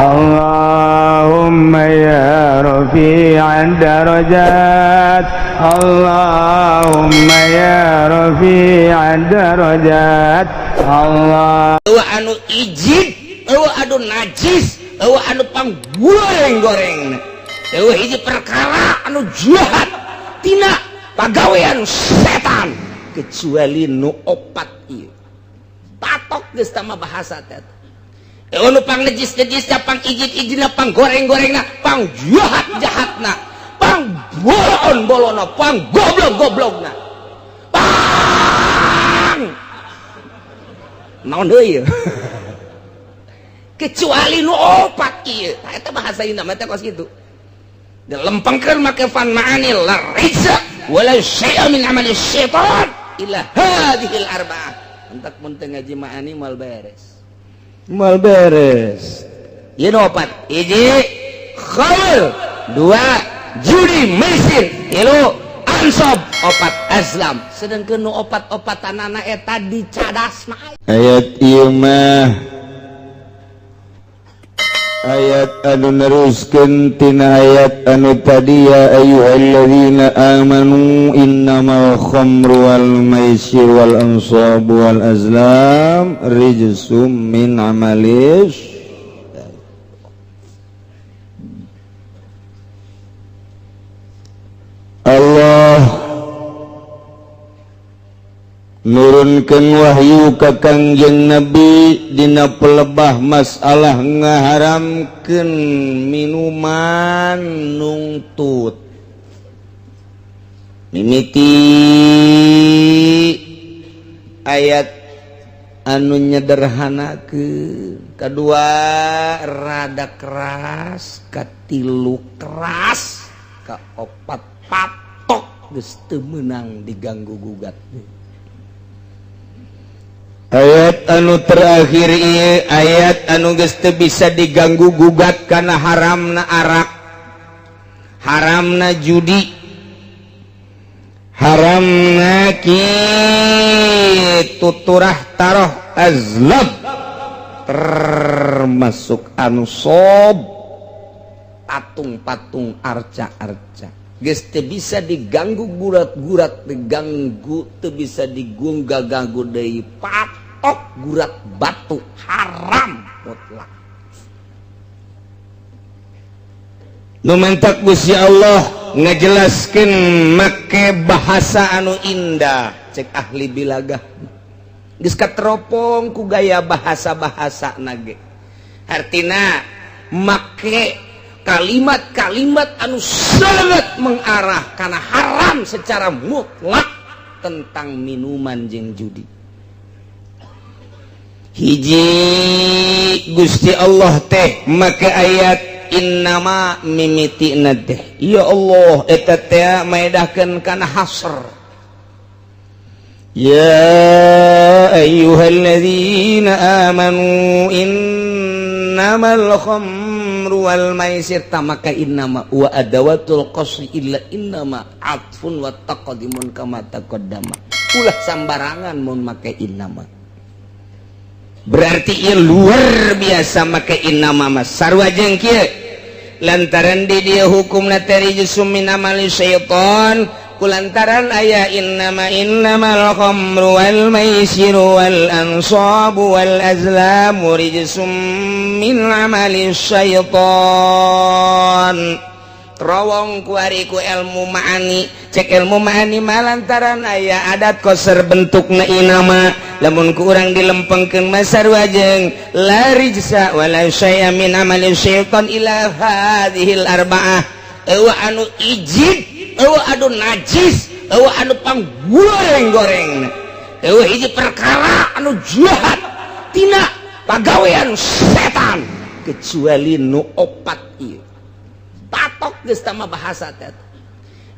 Allahumma ya rafi'ad darajat, Allahumma ya rafi'ad darajat, Allah. Eueuh anu ijid, eueuh anu najis, eueuh anu panggoreng-goreng, eueuh hiji perkara anu jahat tina pagawean setan kecuali nu opat ieu. Patok geus tama bahasa teh. Eueuh nu pang najis-najisna, pang ijid-ijidna, pang goreng-gorengna, pang jahat-jahatna, pang bolon-bolonna, pang goblok-goblokna, pang naon deui kecuali nu opat ieu. Tah eta bahasa ieu mah teh kos kitu. Dilempengkeun make fan ma'ani la rijsa wala syai'a min amali syaitan illa hadhil arba'ah. Entak mun teu ngaji ma'ani moal beres. Mal beres. Ieu nu opat. Hiji khamr, dua judi maisir, tilu ansob, opat azlam. Sedangkeun nu opat-opatanana eta dicadasna. Ayat ieu mah ayat anu neruskeun tina ayat anu tadi, ya ayyuhalladzina amanu innamal khamru wal maisir wal ansabu wal azlam rijsum min amalis. Allah nurunkeun wahyu ka Kangjeng Nabi dina pelebah masalah ngaharamkeun minuman nungtut mimiti ayat anu nyederhanakeun, kadua rada keras, katilu keras, kaopat patok geus teu meunang diganggu gugat. Ayat anu terakhir ieu ayat anu geus teu bisa diganggu gugat karena haramna arak, haramna judi, haramna kitu turah taroh azlam, termasuk ansob, patung-patung, arca-arca. Geus teu bisa diganggu gurat-gurat, diganggu teu bisa digunggah-ganggu deui, patok gurat batu haram mutlak. Nu mantak Gusti Allah ngajelaskeun make bahasa anu indah, cek ahli bilagah geus kateropong ku gaya bahasa-bahasa nage, artina make kalimat-kalimat anu sangat mengarah karena haram secara mutlak tentang minuman jeung judi. Hiji Gusti Allah teh make ayat innama mimitina teh, ya Allah, eta teh maedahkeun kana hasr. Ya ayyuhalladzina amanu innamal khamru wal maisir, tamaka innama wa adawatul qasri illa innama atfun wa taqdimun kama taqaddama. Ulah sambarangan mun make innama, berarti ieu luar biasa make innama mah sarua jeung kieu, lantaran di dieu hukumna teh rijsum min amali syaitan kulantaran aya innama, innamal khamru wal maisiru wal ansabu wal azlamu rijsum min amali syaitan. Terowong ku ari ku ilmu ma'ani, cek ilmu ma'ani mah lantaran aya adat koser bentukna inama, lamun ku urang dilempengkeun mah sarua jeung la rijsa wala syai'a min amali syaitan ila hadhil arba'ah. Eueuh anu ijid, eueuh anu najis, eueuh anu panggoreng-goreng, eueuh hiji perkara anu jahat tina pagawean setan kecuali nu opat ieu. Patok geus tama bahasa teh.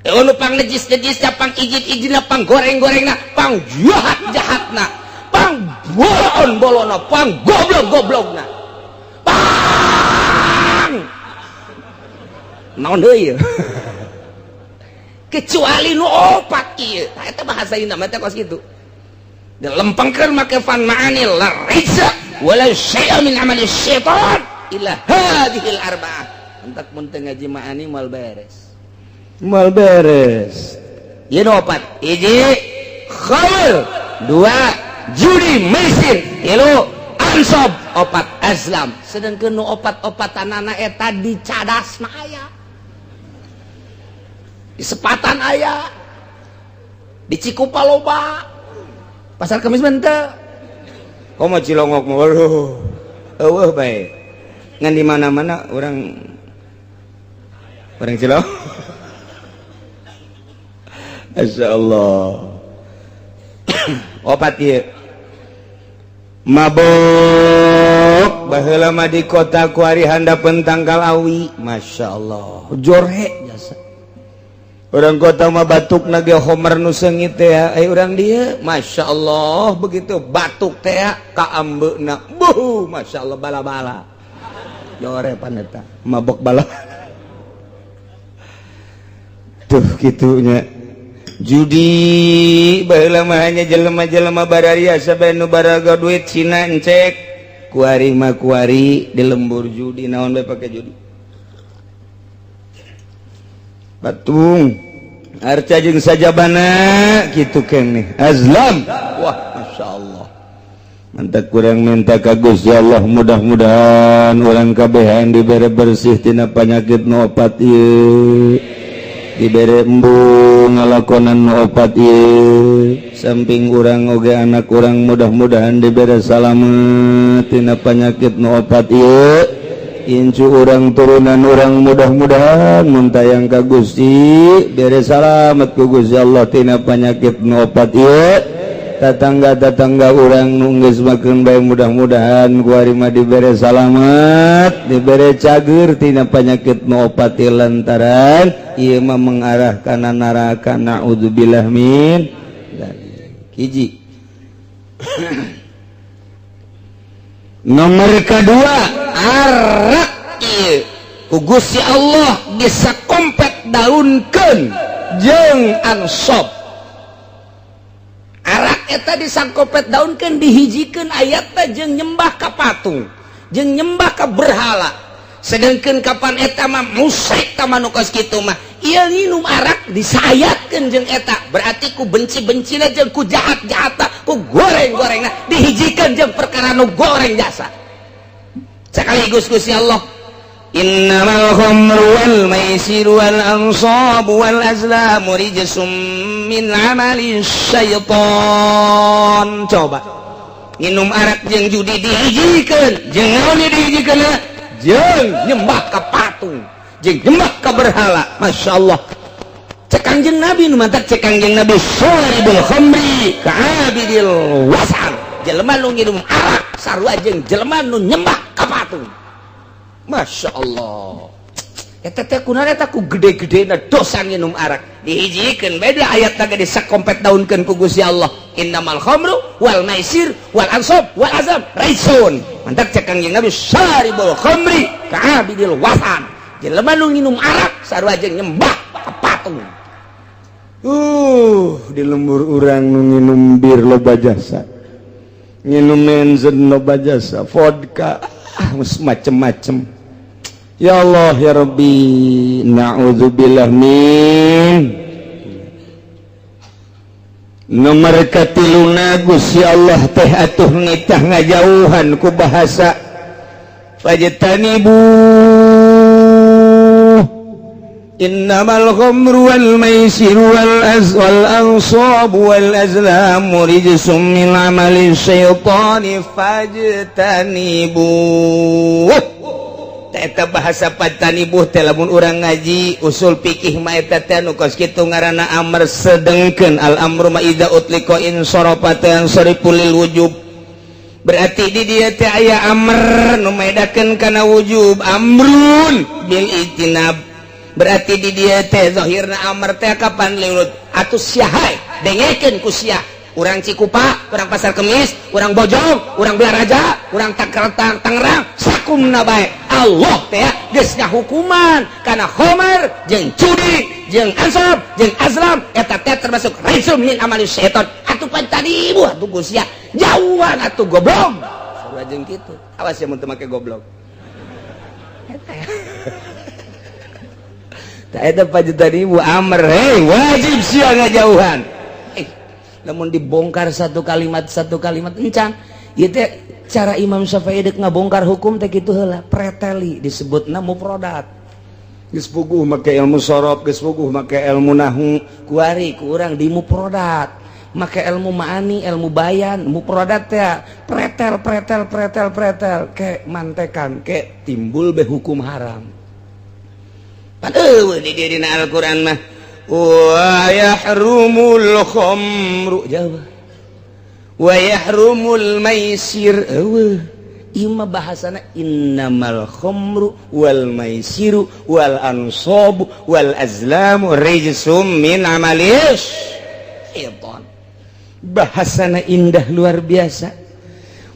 Eueuh nu pang najis-najisna, pang ijid-ijidna, pang goreng-gorengna, pang jahat-jahatna, pang bolon-bolonna, pang goblok-goblokna, pang naon deui kecuali nu opat ieu. Tah eta bahasa ieu mah teh kos kitu. Dilempengkeun make fan ma'ani la rijsa wala syai'a min amali syaitan. ila hadhil arba'ah. Entak mun teu ngaji ma'ani moal beres. Moal beres. Ieu opat. Hiji khamr, dua judi maisir, tilu ansob, opat azlam. Sedangkeun nu opat-opatanana eta di cadasna aya. Di sepatan aya. Di Cikupa loba. Pasar Kemis mah henteu. Komo Cilongok mah waduh. Eueuh bae. Ngan di mana-mana orang Cilongok. Masya Allah. Opat ieu. Mabok baheula mah di kota kuari handapeun tangkal awi. Masya Allah. Jorhe jasa. Orang kota mah batuk ge homer nu seungit teh aya urang dieu. Masya Allah begitu batuk teh ka ambeuna. Buh, Masya Allah bala-bala. Jore pan eta mabok bala. Tuh kitunya. Judi baheula mah hanya jelema-jelema bararia sabe nu baraga duit Cina encek kuari mah kuari di lembur judi naon bae pake judi. Patung arca jeung sajabana kitu keneh azlam. Wah, Masya Allah. Mantap kurang minta ka Gusti Allah mudah-mudahan urang kabehan dibere bersih tina penyakit nu opat ieu. Dibere embung ngalakonan nu opat ieu. Samping urang oge anak urang mudah-mudahan dibere salamet tina penyakit nu opat ieu. Incu urang turunan urang mudah-mudahan mun tayang ka Gusti bere salamet ku Gusti Allah tina penyakit nu opat ieu. Tetangga-tetangga urang nu geus makeun bae mudah-mudahan kuari mah dibere salamet, dibere cager tina penyakit nu opat ieu lantaran ieu mah mengarah kana neraka. Naudzubillah min dzalik. Hiji. Nomor kedua arak ieu ku Gusti Allah bisa kompet daunkeun jeung ansob. Arak eta disangkopet daunkeun dihijikeun ayatna jeung nyembah ka patung, jeung nyembah ka berhala. Sedangkeun kapan eta mah musrik ta mah nu kos kitu mah. Ieu nginum arak disayatkeun jeung eta, berarti ku benci-bencina jeung ku jahat-jahatna, ku goreng-gorengna dihijikeun jeung perkara nu goreng jasa. Sekaligus Gusti Allah innamal khamru wal maisiru wal ansabu wal azlamu rijsum min amali syaitan. Coba nginum arak jeung judi dihijikeun, jeung naon dihijikeun? Jeung nyembah ka patung, jeung nyembah ka berhala. Masya Allah. Cek Kangjeng Nabi nu mantak cek Kangjeng Nabi syaribul khamri ka'abidil wasan. Jelema nu nginum arak sarua jeung jelema nu nyembah ka patung. Masya Allah. Eta teh kunaon eta ku gede-gedena dosa nginum arak. Dihijikeun beda ayat ge disakompet daunkeun ku Gusti Allah. Innamal khamru wal maisir wal ansab wal azam raisun. Mantak cek Kangjeng Nabi syaribul khamri ka'abidil wasan. Jelema nu nginum arak sarua jeung nyembah ka patung. Di lembur urang nu nginum bir loba jasa. Nginum bensin loba jasa, vodka, macem-macem. Ya Allah ya Rabbi, na'udzubillah min. Nomor katiluna Gusti Allah teh atuh nitah ngajauhan ku bahasa fajtanibu innamal khamru wal maisiru wal ansabu wal azlamu rijsum min amali syaitani fajtanibu. Eta bahasa fajtanibu teh lamun urang ngaji usul fikih mah eta teh nu kos kitu ngaranna amr sedengkeun al amru ma idza utliqa in sarafa yansarifu lil wujub. Berarti di dieu teh aya amr nu medakeun kana wujub, amrun bil ijtinab. Berarti di dieu teh zahirna amr teh kapan lilut atuh sia hae dengekeun ku sia. Urang Cikupa, urang Pasar Kemis, urang Bojong, urang Belaraja, urang Tangerang, sakumna bae. Allah teh geus ngahukuman kana khamar jeung judi, jeung ansab, jeung azlam eta teh termasuk rijsum min amali syaitan. Atuh pan tadi ibu atuh ku sia jauhan atuh goblok. Sarua jeung kitu. Awas ya mun teu make goblok. Tah eta fajtanibu amr, hei wajib sia ngajauhan. Lamun dibongkar satu kalimat encan. Ieu teh cara Imam Syafi'i dek ngabongkar hukum teh kitu heula, preteli disebutna mufradat. Geus puguh make ilmu sorof, geus puguh make ilmu nahwu, kuari ku urang di mufradat. Make ilmu ma'ani, ilmu bayan, mufradat teh pretel pretel pretel pretel ke mantekan ke timbul be hukum haram. Pan eueuh di dieu dina Al-Qur'an mah wa yahrumul khamru jauh wa yahrumul maisir eueuh. Ieu mah bahasana innamal khamru wal maisiru wal ansabu wal azlamu rijsum min amalis syaitan. Bahasana indah luar biasa.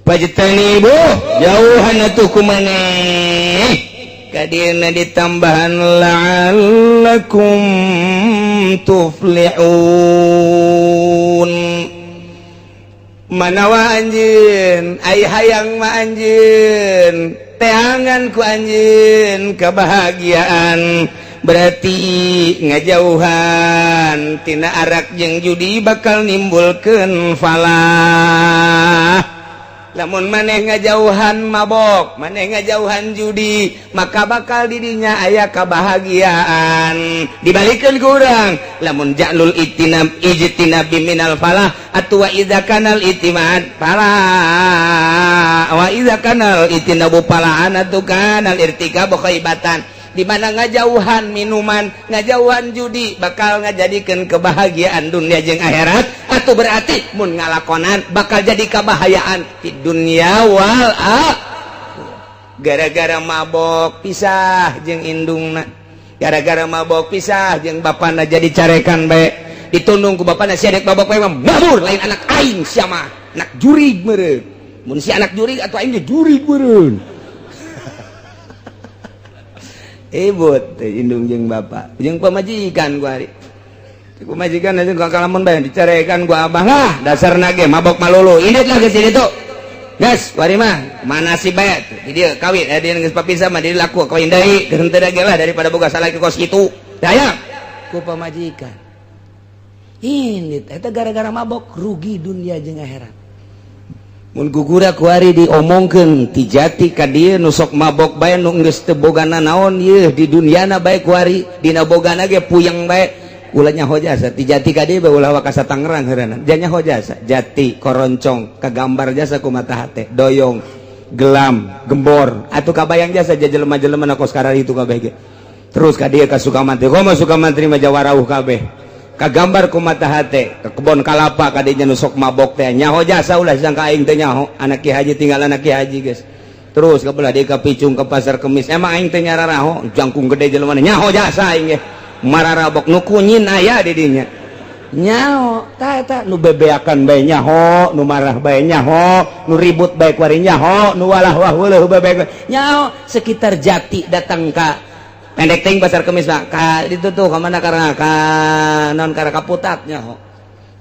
Fajtanibu jauhan atuh ku maneh. Kadieuna ditambahan la'allakum tuflihun. Manawa anjeun ai hayang mah anjeun teangan ku anjeun kebahagiaan, berarti ngajauhan tina arak jeung judi bakal nimbulkeun falah. Lamun maneh ngajauhan mabok, maneh ngajauhan judi, maka bakal didinya aya kebahagiaan. Dibalikeun ku urang, lamun ja'lul itinab ijtinabi minal falah atuh wa idza kanal itimad falah wa idza kanal itinabu falahan atuh kanal irtikabu khaibatan. Di mana ngajauhan minuman, ngajauhan judi bakal ngajadikeun kebahagiaan dunia jeung akhirat, atau berarti mun ngalakonan bakal jadi kebahayaan di dunia wal akhirah. Gara-gara mabok pisah jeung indungna, gara-gara mabok pisah jeung bapana jadi carekan bae, ditundung ku bapana sia dek mabok bae mabur lain anak aing sia mah, anak jurig meureun. Mun si anak jurig atuh aing ge jurig meureun. Ibut indung jeung bapak jeung pamajikan gua hari pamajikan aja gua kalamun bae dicarekan gua abah lah dasarna ge mabok malulu indit lah geus ditu geus wari mah mana si bae di dieu kawin dia geus papisah mah di laku kawin deui geus henteu ge lah daripada boga salaki kos kitu daya ku pamajikan indit eta gara-gara mabok rugi dunia jeung akhirat. Mun gugura kuari diomongkeun ti jati ka dieu nu sok mabok bae nu geus teu bogana naon ieu di dunyana bae kuari dina bogana ge puyeng bae ulah nyaho jasa ti jati ka dieu bae ulah wakasa Tangerang heureunan ja nyaho jasa jati koroncong kagambar jasa ku mata hate doyong gelam gembor atuh kabayang jasa ja jelema-jelema na kos kararitu kabeh ge terus ka dieu ka Sukamantri komo Sukamantri mah jawarauh kabeh kagambar ku mata hate ke kebon kalapa kadinya nu sok mabok teh nyaho jasa ulah sangka aing teh nyaho anak ki haji tinggal anak ki haji geus terus ka belah deui ka Picung ke Pasar Kemis emang aing teh nyararaho jangkung gede jelema nyaho jasa aing ge mararabok nu kunyin aya di dinya nyaho tah eta nu bebeakan bae nyaho nu marah bae nyaho nu ribut bae kuari nyaho nu walah wah weuleuh bae nyaho sekitar Jati datang ka pendek ting Pasar Kemis mah ka ditu tuh ka mana karena ka non karena kaputat nyaho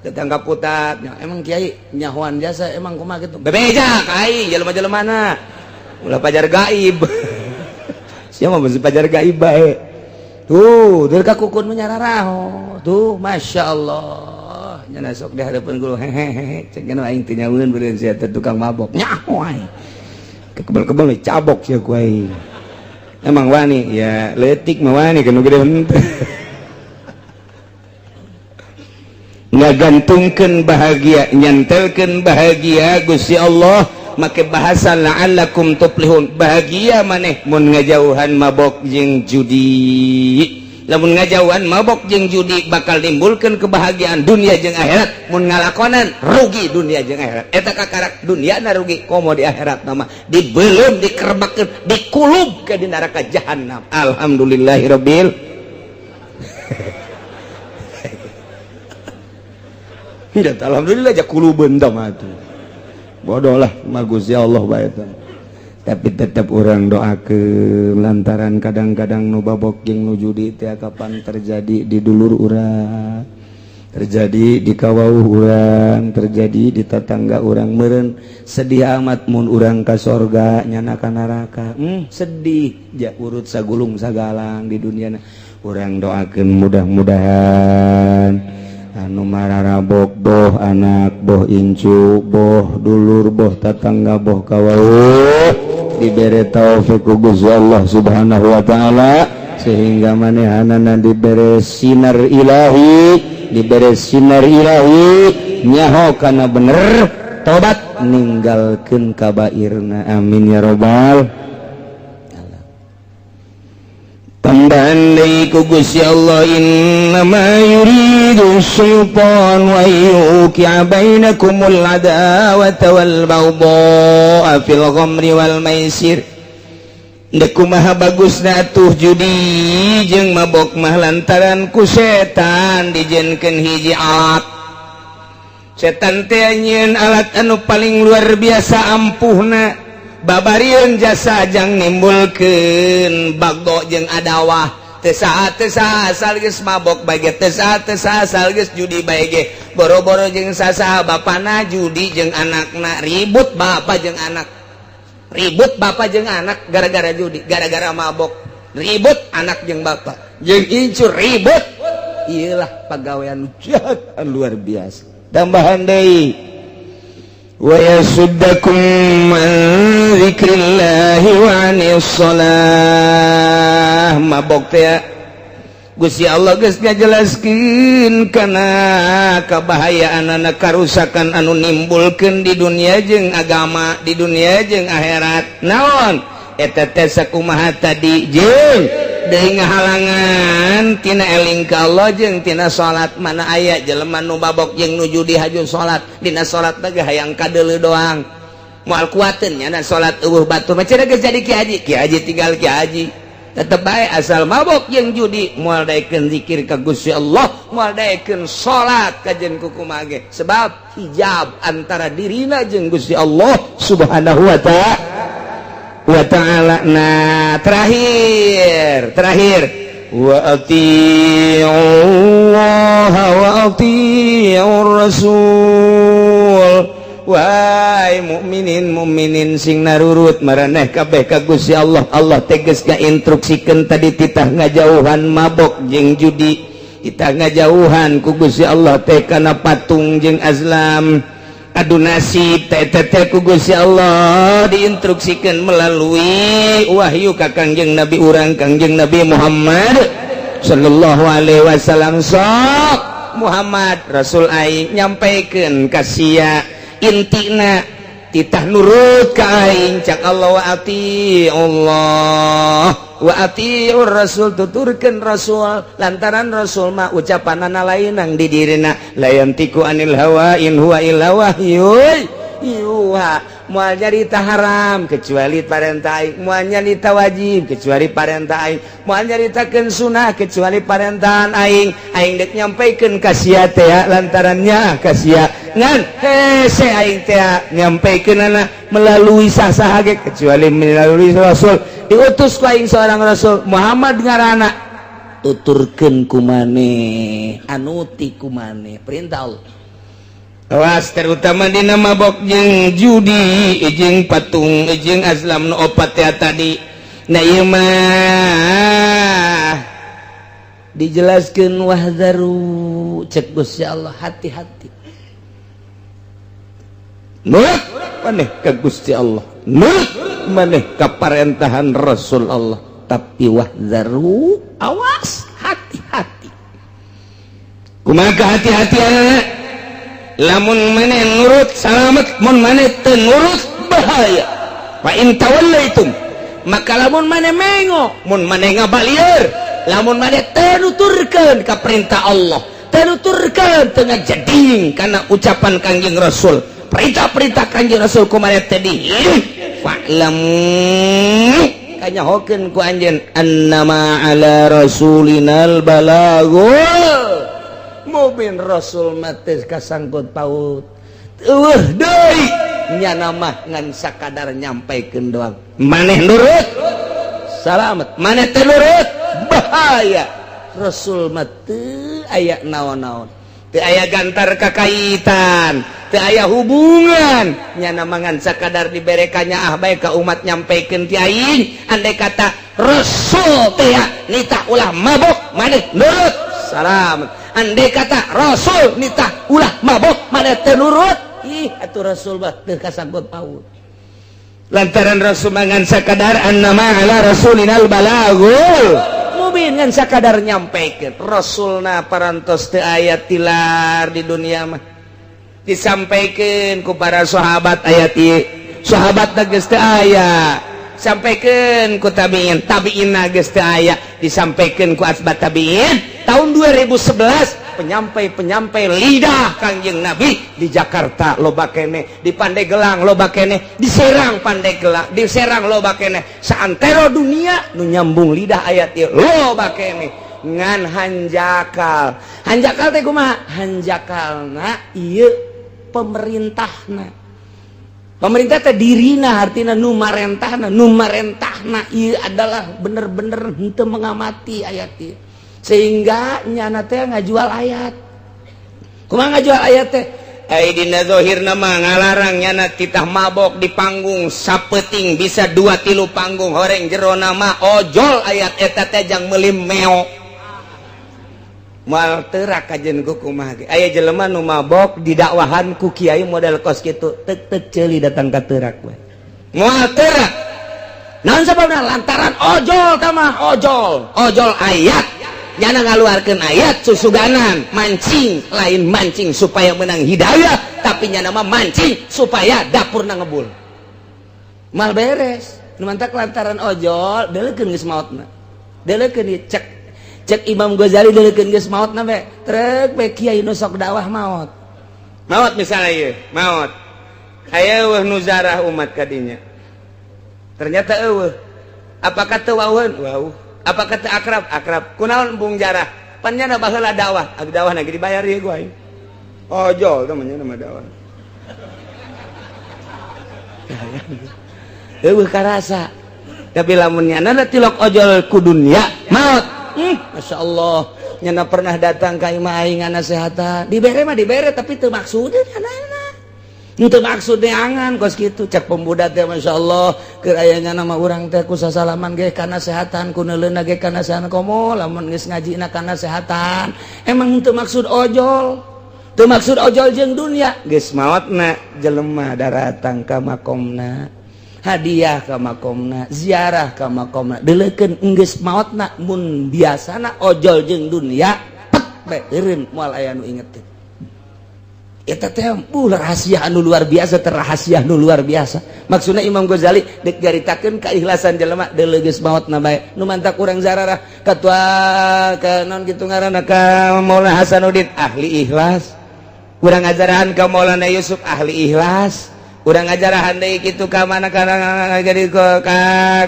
datang kaputat nyaho emang kiai nyahoan jasa emang kumaha kitu bebeja ka aing jelema-jelemana ulah pajar gaib sia mah beusi pajar gaib bae tuh dari ka kukun mah nyararaho tuh masya Allah nya sok di hadapan guru hehehe cek nya aing teh nyaweun beureun sia teh tukang mabok nyaho aing kebel-kebel cabok sia ku aing. Emang wani ya letik mah wani kanu gede henteu. Ngagantungkeun bahagia nyantelkeun bahagia Gusti Allah make bahasa la'allakum tuflihun bahagia maneh mun ngajauhan mabok jeung judi. Lamun ngajauhan mabok jeung judi bakal nimbulkeun kebahagiaan dunia jeung akhirat, mun ngalakonan rugi dunia jeung akhirat. Eta kakarak dunia na rugi komo di akhirat mah dibelum dikerbakkeun dikulub ke di neraka jahanam. Alhamdulillahirabbil alhamdulillah ja kulubeun tah mah atuh. Bodoh lah mah Gusti Allah bae eta. Tapi tetap orang doakeun lantaran kadang-kadang nu babok jeung nu judi teh kapan terjadi di dulur urang. Terjadi di kawauh urang, terjadi di tetangga urang. Meren sedih amat mun urang ka sorga, nyana ka neraka. Sedih ja urut sagulung sagalang di dunia. Urang doakeun mudah-mudahan anu mararabok, boh anak, boh incu, boh dulur, boh tetangga, boh kawauh, dibere taufik ku Gusti Allah Subhanahu wa Ta'ala sehingga manehanana dibere sinar ilahi, dibere sinar ilahi, nyaho kana bener, tobat, ninggalkeun kabairna. Amin ya robbal. Tambahan deui ku Gusti Allah, innama yuridu syaitan wa yuqi'a bainakumul adawata wal baghdha fil khamri wal maisir. Dek kumaha bagusna atuh judi jeung mabok mah? Lantaran ku setan dijieunkeun hiji alat. Setan teh nyieun alat anu paling luar biasa ampuhna, babarieun jasa jang nimbulkeun bagdo jeung adawah. Teu saha teu saha asal geus mabok bae ge, teu saha teu saha asal geus judi bae ge. Boro-boro jeung sasaha, bapana judi jeung anakna ribut, bapak jeung anak ribut, bapak jeung anak gara-gara judi, gara-gara mabok ribut, anak jeung bapak jeung incu ribut. Iyalah, pagawean jahat luar biasa. Tambahan deui, wa yasuddakum an dzikrillahi wa anis shalah. Mabok teh Gusti Allah geus ngajelaskeun kana kabahayaan anak, karusakan anu nimbulkeun di dunia jeung agama, di dunia jeung akhirat. Naon eta teh? Sakumaha tadi, jeung deui ngahalangan tina eling ka Allah jeung tina salat. Mana aya jelema nu mabok jeung nu judi haju salat? Dina salat teh hayang kadeuleu doang, moal kuateun nya salat. Euweuh batur mah cenah geus jadi ki haji, ki haji tinggal ki haji, tetep bae asal mabok jeung judi moal daekeun zikir ka Gusti Allah, moal daekeun salat kajen kukumaha ge, sebab hijab antara dirina jeung Gusti Allah Subhanahu wa Ta'ala wa ta'ala. Nah, terakhir terakhir, wa Allah wa ati'ur rasul. Wahai mukminin mukminin, sing narurut maraneh kabeh ka Gusti Allah. Allah tegas ngainstruksikeun tadi, titah ngajauhan mabok jeung judi, titah ngajauhan ku Gusti Allah teh kana patung jeung azlam, adu nasib teh teh. Ku Gusti Allah diinstruksikan melalui wahyu ka Kangjeng Nabi urang, Kangjeng Nabi Muhammad sallallahu alaihi wasallam. Sok Muhammad, Rasul aing nyampaikan ka sia, intina titah nurut ka aing. Cak Allah, wa ati Allah wa atiur rasul, tuturkeun rasul, lantaran rasul mah ucapanana lain nang di dirina, la yantiqu anil hawa in huwa illa wahyun yuha. Moal nyarita haram kecuali parentah aing, moal nyarita wajib kecuali parentah aing, moal nyaritakeun sunah kecuali parentahan aing. Aing dek nyampaikeun ka sia teh lantarannya ka sia ngan hese aing teh nyampaikeunana melalui sah-sah ge kecuali melalui rasul. Diutus ku aing seorang rasul, Muhammad ngaranna, tuturkeun ku maneh, anuti ku maneh perintah Allah. Awas, terutama dina mabok jeung judi jeung patung jeung azlam nu opat ya tadi. Nah, ieu mah dijelaskeun, wahzaru, cek Gusti Allah, hati-hati. Nurut maneh ka Gusti Allah, nurut maneh ka parentahan Rasul Allah, tapi wahzaru, awas, hati-hati. Kumaha hati-hati? Lamun maneh nurut salamet, mun maneh teu nurut bahaya. Fa in tawallaitum, maka lamun maneh mengo, mun maneh ngabalieur, lamun maneh teu nuturkeun ka perintah Allah, teu nuturkeun, teu ngajeding kana ucapan Kangjeng Rasul, perintah-perintah Kangjeng Rasul ku maneh teh di, fa'lamu, kanyahokeun ku anjeun, annama ala rasulinal balagul mubin. Rasul mah teu kasangkut paut, euweuh deui, nyana mah ngan sakadar nyampaikeun doang. Maneh nurut salamet, maneh teu nurut bahaya. Rasul mah teu aya naon-naon. Teu aya gantar kakaitan, teu aya hubungan. Nyana mangan sakadar diberekannya ah bae ka umat nyampaikan ti aing. Andai kata Rasul teh nitah ulah mabok, maneh nurut, salam. Andai kata Rasul nitah ulah mabok, maneh teu nurut, ih atuh Rasul bah teu kasangkut paut. Lantaran Rasul mangan sakadar annama ala rasulinal balagul mubin, ngan sakadar nyampaikan. Rasulna parantos teu aya tilar di dunia mah, disampaikan ku para sahabat ayat ieu, sahabat geus teu aya, sampaikan ku tabiin, tabiin geus teu aya, disampaikan ku atba tabiin. Tahun 2011 penyampai-penyampai lidah Kangjeng Nabi di Jakarta loba kene, di Pandeglang loba kene, di Serang, Pandeglang, di Serang loba kene, saantero dunia nu nyambung lidah ayat ieu loba kene. Ngan hanjakal, hanjakal teh kumaha? Hanjakalna ieu pemerintahna, pemerintah teh dirina, artinya nu marentahna, nu marentahna ieu adalah bener-bener henteu mengamati ayat ieu, sehingga nyana teh ngajual ayat. Kumaha ngajual ayat teh? Ai dina zahirna mah ngalarang nyana titah mabok di panggung sapeting bisa dua tilu panggung, horeng jero nama ojol ayat eta teh jang meuli meo moal terak kajen ku kumaha ge. Aya jelema nu mabok didakwahan ku kiai model kos kitu, tek tek ceuli datang ka terak we, moal terak. Naon sababna? Lantaran ojol tamah, ojol ojol ayat. Nyana ngaluarkeun ayat susuganan mancing, lain mancing supaya menang hidayah, tapi nyana mah mancing supaya dapurna ngebul, mal beres. Nu mantak lantaran ojol, deuleukeun geus maotna, deuleukeun ieu, cek cek Imam Ghazali, deuleukeun geus maotna be trek be kiai nu sok dakwah maot. Maot misalnya ieu maot, aya eueuh nu zarah umat kadinya, ternyata eueuh. Apakah teu wauheun? Wauh. Apakah teu akrab? Akrab. Kunaon embung jarah? Pan nyana baheula dakwah, ag dakwah lagi dibayar ieu ku aing. Ojol teh mah nyana dakwah. Eueuh karasa. Tapi lamun nyana tilok ojol ku dunia maot, Masya Allah, nyana pernah datang ka imah aing nasehatan, dibere mah dibere, tapi teu maksudnya nyana teu maksud neangan kos kitu. Cek pemuda teh, Masya Allah, keur aya nyana mah urang teh ku sasalaman ge kanasehatan, ku neuleuna ge kanasehatan, komo lamun geus ngajina kanasehatan. Emang teu maksud ojol, teu maksud ojol jeung dunia. Geus maotna jelema daratang ka makomna, hadiah ka makomna, ziarah ka makomna, deuleukeun enggeus maotna. Mun biasana ojol jeung dunia, pet bae eureun, moal aya nu ingetin. Eta teh rahasia anu luar biasa, terrahasia nu luar biasa. Maksudna Imam Ghazali dek nyaritakeun keikhlasan jelema, deuleu geus maotna bae. Nu mantak urang zararah katua ka naon kitu ngaranna, ka Maulana Hasanuddin, ahli ikhlas. Urang ngajarahan ka Maulana Yusuf, ahli ikhlas. Urang ngajarahan deui kitu ka mana kana jadi ka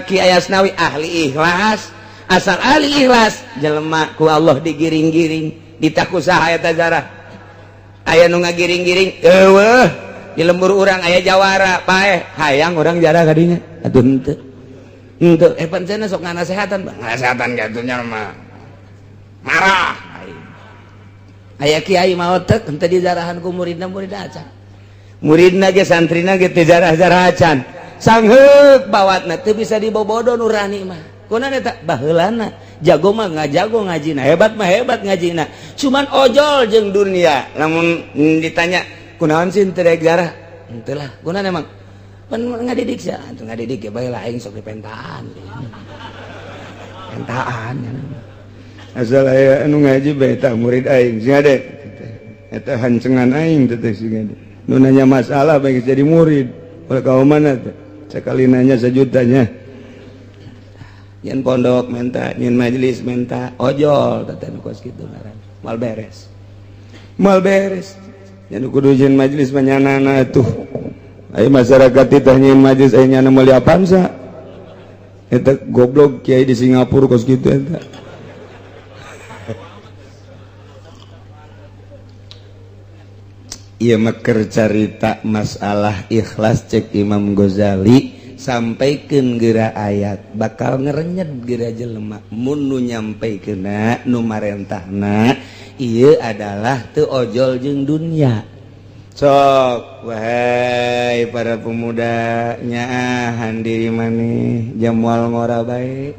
Ki Ayasnawi, ahli ikhlas. Asal ahli ikhlas jelema ku Allah digiring-giring, ditaku saha eta zarah? Aya nu ngagiring-giring eueuh. Di lembur urang aya jawara paeh, hayang urang jarah kadinya? Atuh henteu, henteu. Eh, pan cenah sok nganasehatan, Bang, nganasehatan kitu nya mah marah. Aya kiai maot tek henteu dijarahan ku muridna, muridna acan, muridna ge santrina ge teu jarah-jarah acan. Sangheuk bawatna, teu bisa dibobodo nurani mah. Kunaon eta? Baheulana jago mah ngajago ngajina, hebat mah hebat ngajina, cuman ojol jeung dunia. Lamun ditanya kunaon sih teu rek jarah, henteu lah. Kunaon emang? Pan ngadidik sia atuh, ngadidik ya bae lah, aing sok dipentaan pentaan. Asal aya anu ngaji bae, tah murid aing sing ade eta, hancengan aing teh sing ade nu nanya masalah bae jadi murid. Ulah ka mana teh, sekali nanya sejutanya. Nyen pondok menta, nyen majelis menta, ojol teh nu kos kitu ngaran mal beres, mal beres. Nya kudu nyen majelis mah nyanana atuh. Aya masyarakat titah nyen majelis, aya nyana meuli Avanza eta. Goblok kiai di Singapura kos kitu eta. Ieu mah keur carita masalah ikhlas. Cek Imam Ghazali, sampaikeun geura ayat bakal ngerenyet geura jelema mun nu nyampaikeunna nu marentahna. Ieu adalah teu ojol jeung dunia. Sok, wahai para pemuda, nyaahan diri maneh, jamual ngora bae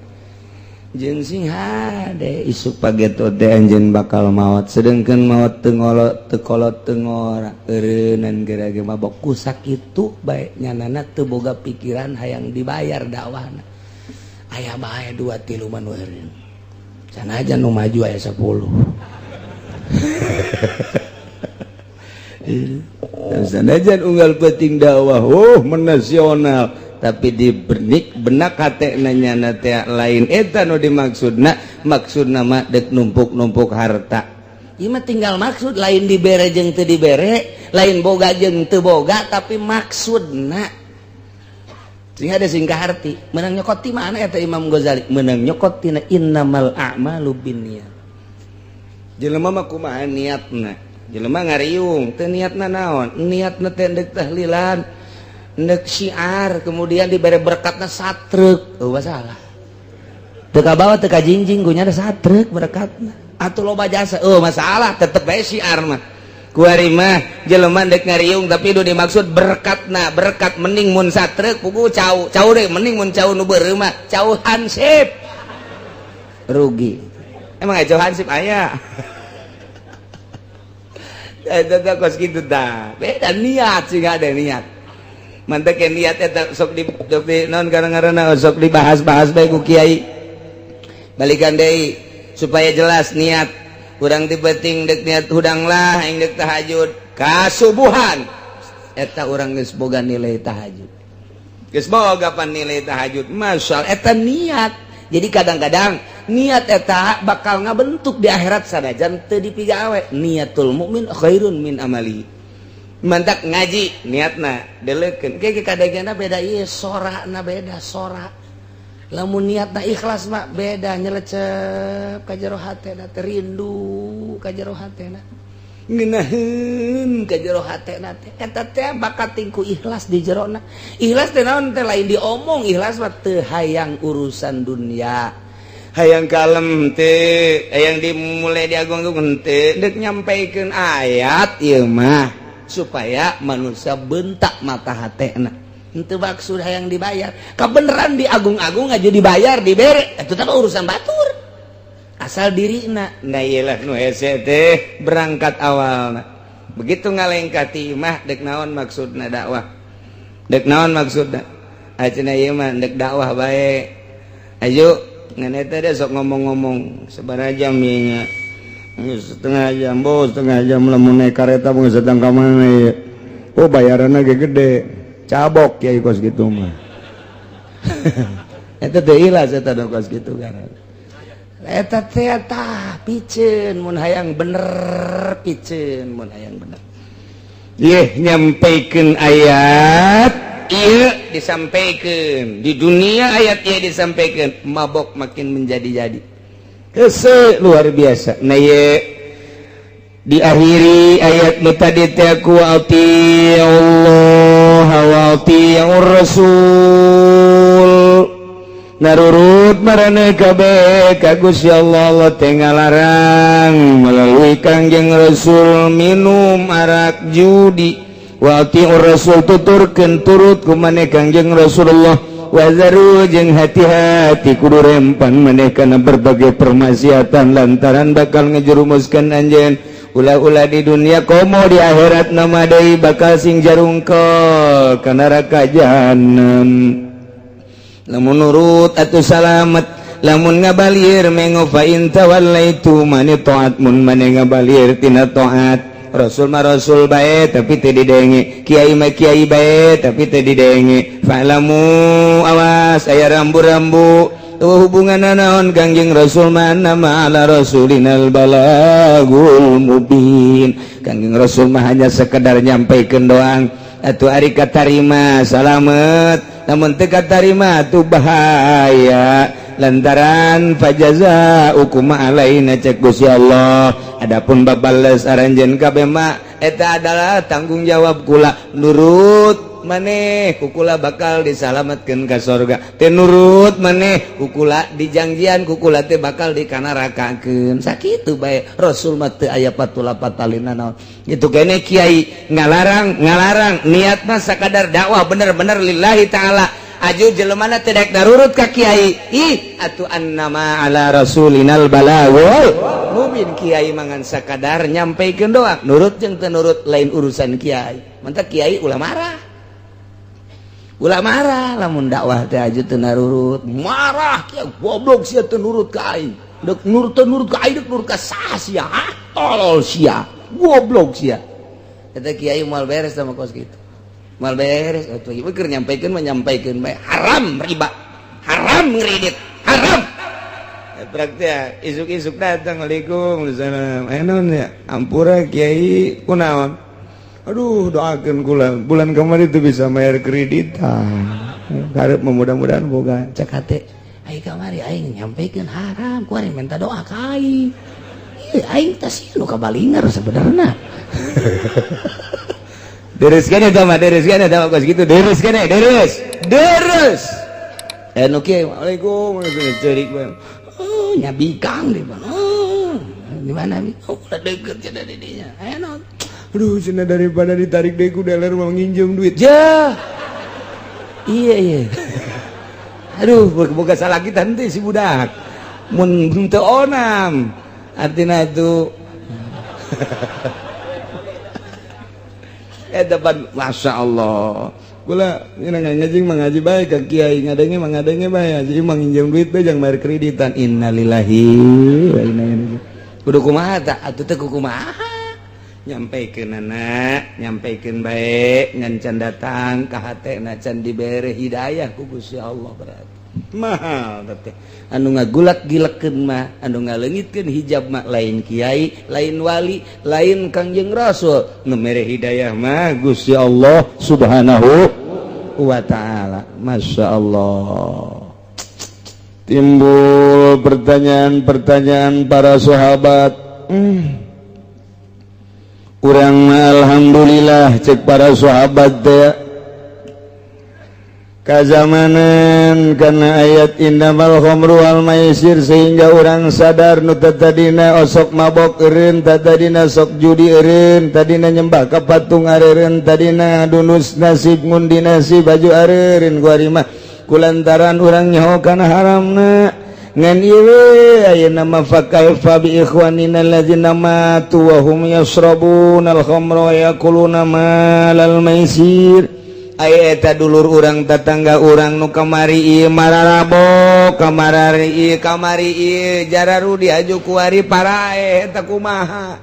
jeung sing hade. Isuk pageto teh anjeun bakal maot, sedengkeun maot teu ngolot, teu kolot, teu ngora, eureunnan geura ge mabok. Ku sakitu bae nyanana teu boga pikiran hayang dibayar dakwahna. Aya bae dua tilu mah nu eureun, sanajan nu maju aya 10. Sanajan unggal penting dakwah, oh, menasional, tapi di benik benak hate nanya teh lain eta nu dimaksudna. Maksudna mah dek numpuk-numpuk harta. Ieu mah tinggal maksud, lain dibere jeung teu dibere, lain boga jeung teu boga, tapi maksudna. Sehingga ada sing kaharti menang nyokot ti mana eta? Imam Ghazali menang nyokot tina innamal a'malu binniyat. Jelema mah kumaha niatna. Jelema ngariung teu niatna naon? Niatna teh deuk tahlilan, ndek syiar, kemudian diberi berkatna satrek, oh, masalah teu kabawa, teu kajingjing gunya ada satrek berkatna atau loba jasa, oh, masalah tetep bae syiar mah. Kuari mah jelema ndek ngariung tapi itu dimaksud berkatna berkat, mending mun satrek pugu cau cau deh, mending mun cau nu beureum mah cau hansip rugi. Emang aya cau hansip? Aya eta kos kitu tah. Beda niat sih, ada niat. Mantek niat eta sok di non karena sok dibahas-bahas bae ku kiai. Balikan deui supaya jelas niat. Kurang dipeting dek niat hudang lah aing dek tahajud kasubuhan. Eta urang geus boga nilai tahajud. Geus boga pan nilai tahajud. Masyaallah, eta niat. Jadi kadang-kadang niat eta bakal ngabentuk di akhirat sanajan teu dipigawe. Niatul mukmin khairun min amali. Mantak ngaji niatna deleukeun ke kadangna beda ieu, sorana beda sora. Lamun niatna ikhlas mah beda, nyelecep ka jero hatena teh, rindu ka jero hatena, ngeunaheun ka jero hatena teh. Eta teh bakat tingku ikhlas di jerona. Ikhlas teh naon teh? Lain diomong. Ikhlas mah teu hayang urusan dunia, hayang kalem teh, hayang dimulai diagung-agung teh, dek nyampaikeun ayat ieu mah supaya manusia bentak mata hatena. Itu maksud hayang dibayar. Kebenaran diagung-agung aja, dibayar, dibere, itu tak urusan batur, asal dirina. Nah, iyalah nu hese teh berangkat awalna begitu ngalengkah ti imah, dek naon maksudna dakwah, dek naon maksudna? Acenah ieu mah dek dakwah bae. Ayo ngan eta deh sok ngomong-ngomong sabaraha jam ieu nya? Setengah jam, bos, setengah jam. Lamun naik kereta mau sedang ka mana ya? Oh, bayarannya ge gede, cabok ya kos gitu mah. Eta teh ikhlas, eta nu kos gitu kan. Eta teh tah piceun mun hayang bener, piceun mun hayang bener. Yeh, nyampaikeun ayat ieu disampaikan di dunia, ayat ieu disampaikan, mabok makin menjadi-jadi. Hese luar biasa. Nah, ye diakhiri ayat nu tadi teh ku Allah wa atiur rasul, narurut maraneh kabeh ka Gusti Allah. Allah teh ngalarang melalui Kangjeng Rasul minum arak, judi. Wa atiur rasul, tuturkeun turut ku maneh Kangjeng Rasulullah. Wazaru, jeung hati-hati, kudu rempan maneh kana berbagai permaksiatan, lantaran bakal ngejerumuskan anjeun ulah-ulah di dunia komo di akhirat nama deui bakal sing jarungkol ka neraka jahanam. Lamun nurut atuh salamet, lamun ngabalir mengo. Fa in tawallaitu mani taat, mun mane ngabalir tina taat Rasul mah, Rasul bae tapi teu didenge, kiai mah kiai bae tapi teu didenge, fa'lamu, awas aya rambu-rambu. Tuh, hubungan naon Kangjeng Rasul mah? Nama ala rasulinal balagul mubin. Kangjeng Rasul mah hanya sekedar nyampaikeun doang. Atuh ari katarima salamet, namun teu katarima tuh bahaya, lantaran fajaza hukum alaina cek Gusti Allah. Adapun babales aranjeun kabeh mah eta adalah tanggung jawab kula. Nurut. Nurut maneh ku kula bakal disalametkeun ka sorga, teu nurut maneh ku kula dijangjian ku kula teh bakal dikanarakakeun. Sakitu bae Rasul mah, teu aya patula patalina naon. Itu kene kiai ngalarang ngalarang, niat mah sakadar dakwah bener-bener lillahi ta'ala. Aju jelemana teu daek darurut ka kiai, ih atuh annama ala rasulinal balagul mubin. Kiai mangan sakadar nyampaikan doang, nurut jeung teu nurut lain urusan kiai. Mantap, kiai ulah marah, ulah marah lamun dakwah teh aju teu narurut. Marah kiai, "Goblok sia, teu nurut ka aing." Dek nurut, teu nurut ka aing, dek nurut ka saha sia? Ah, tolol sia, goblok sia. Eta kiai moal beres sama kos gitu, moal beres atuh. Ieu keur nyampaikeun mah nyampaikeun bae, haram riba, haram ngredit, haram. Praktik ya, isuk-isuk datang, "Assalamualaikum." "Salam." "Eh, naon ya?" "Ampura, Kiai." "Kunaon?" "Aduh, doakan kula, bulan kemarin itu bisa bayar kreditan, karep mudah-mudahan boga." Cek hate ai kamari aing nyampaikeun haram, kuari minta doa ka aing. Ieu aing teh sih nu kabalinger sebenarnya. Deres kan eta mah, deres kan eta mah, kos gitu deres kan, deres deres. Eh, nu kieu. "Assalamualaikum." Ceurik bae. Oh, nya bikang di mana? Oh, di mana? Oh, udah deket ya dari dinya. Eh, naon? "Aduh," cenah, "daripada ditarik deui ku dealer, mau nginjem duit." Ja. Iya. Aduh, boga salah kita henteu si budak. Mun teu onam. Artina itu eh depan. Masya Allah. Kula ini ngaji mengaji bae ka kiai, ngadenge mengadenge bae, jadi manginjem duit bae jang bayar kreditan. Innalillahi wa inna ilaihi. Kudu kumaha tah? Atuh teh kumaha? Nyampaikeun anak, nyampaikeun bae, ngan can datang ka hatena, can dibere hidayah ku Gusti Allah. Berarti mahal teh anu ngagulak gilekeun mah, anu ngaleungitkeun hijab mah lain kiai, lain wali, lain Kangjeng Rasul. Nu mere hidayah mah Gusti Allah Subhanahu wa Ta'ala. Masya Allah, timbul pertanyaan-pertanyaan para sahabat. "Urang alhamdulillah," cek para sahabat teh, kazamanan karena ayat innamal khamru wal maisir, sehingga orang sadar nu tadina osok mabok eureun, tadina sok judi eureun, tadina nyembah ka patung areureun, tadina dunus nasib, ngundi nasib baju areureun. Kuari mah kulantaran urang nyaho kana haramna. Ngan ieu ayeuna mah fakaifa bi ikhwanina alladzina matu wa hum yashrabuna al-khamra wa yakuluna malal maisir? Aya eta dulur urang, tetangga urang nu kamari ieu mararabok, kamari ieu, kamari ieu jararudi, aju kuari paraeh, eta kumaha?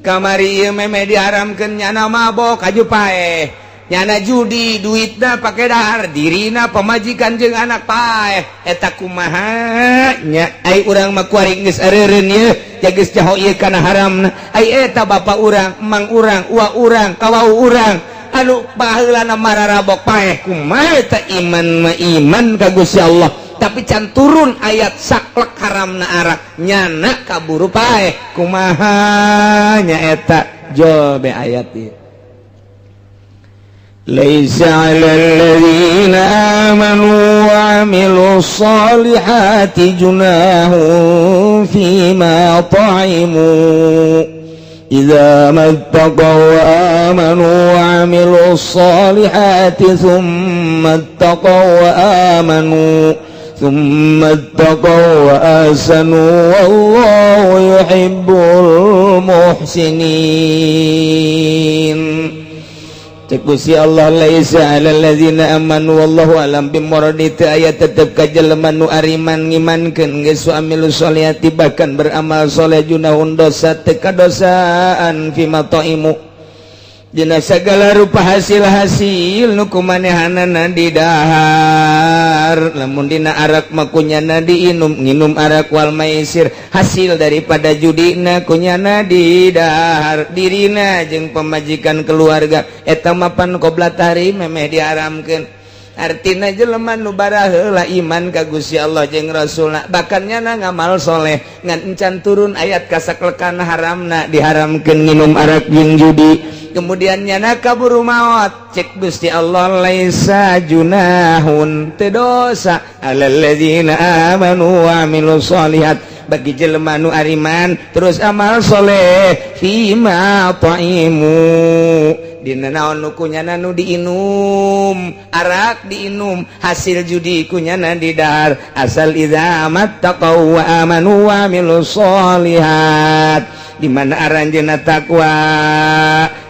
Kamari ieu meme diharamkeun, nyana mabok aju paeh, nyana judi, duitna pake dahar, dirina, pamajikan jeung anak paeh, eta kumaha nya? Ai urang mah kuari geus areureun ieu, geus jaho ieu kana haramna. Ai eta bapak urang, emang urang, uwa urang, kawau urang anu baheulana mararabok paeh, kumaha eta? Iman mah iman ka Gusti Allah, tapi can turun ayat saklek haramna arak, nyana kaburu paeh, kumaha nya eta? Jobe ayat ieu. ليس على الذين آمنوا وعملوا الصالحات جناح فيما طعموا إذا ما اتقوا وآمنوا وعملوا الصالحات ثم اتقوا وآمنوا ثم اتقوا وأحسنوا والله يحب المحسنين. Cek Gusti Allah, laisa alal ladzina amanu, wallahu alam bimuradi, teu aya tetep ka jelema nu ariman, ngimankeun geus, amilu sholihati, bahkan beramal soleh, junahun dosa, teu kadosaan, fima thaimu, dina segala rupa hasil-hasil nu kumanehanana didahar. Lamun dina arak mah kunyana diinum, nginum arak, wal maisir, hasil daripada judina kunyana didahar, dirina jeung pemajikan, keluarga, eta mapan qobla tahrim, memeh diharamkeun. Artina jelema nu baraheula iman ka Gusti Allah jeung Rasulna, bahkan nyana ngamal soleh, ngan encan turun ayat kasaklekana haramna, diharamkeun nginum arak jeung judi. Kemudian nyana kaburu maot, cek Gusti Allah, laisa junahun, teu dosa, alal ladzina amanu wa amilus sholihat, bagi jelema nu ariman terus amal soleh, fima ta'imu, dina naon nu kunyana nu diinum, arak diinum, hasil judi kunyana didahar, asal idza mattaqau wa amanu wa amilus sholihat. Di mana aranjeuna takwa,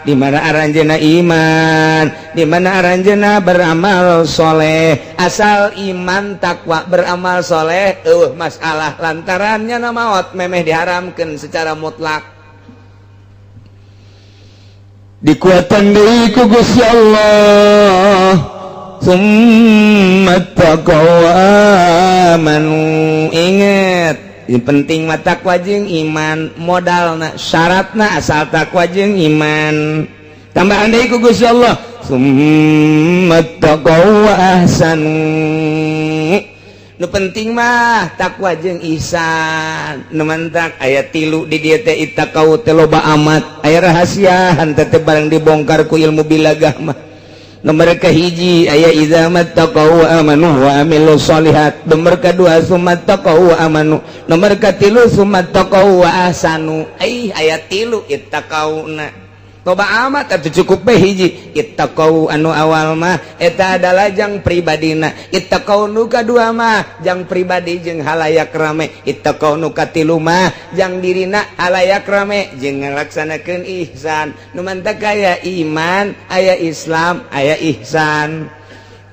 di mana aranjeuna iman, di mana aranjeuna beramal soleh. Asal iman, takwa, beramal soleh, masalah, lantarannya na maot memeh diharamkan secara mutlak. Dikuatan deui ku Gusti Allah, summa taqaw amanu. Inget, yang penting mah takwa jeung iman modalna, syaratna asal takwa jeung iman. Tambahan deui ku Gusti Allah, summa taqaw wa ahsanu. Nu penting mah takwa jeung ihsan. Nu mantak aya tilu di dieu teh, ittaqau teh loba amat, aya rahasiaan teh barang dibongkar ku ilmu bilagah mah. Nomor kahiji aya idza mattaqau wa amanu wa amilus sholihat, nomor kadua summa taqau wa amanu, nomor katilu summa taqau wa ahsanu. Ai aya tilu ittaqauna, loba amat atuh. Cukup bae hiji. Ittaqau anu awal mah eta adalah jang pribadina, ittaqau nu kadua mah jang pribadi jeung halayak rame, ittaqau nu katilu mah jang dirina, halayak rame, jeung ngalaksanakeun ihsan. Nu mantak aya iman, aya Islam, aya ihsan,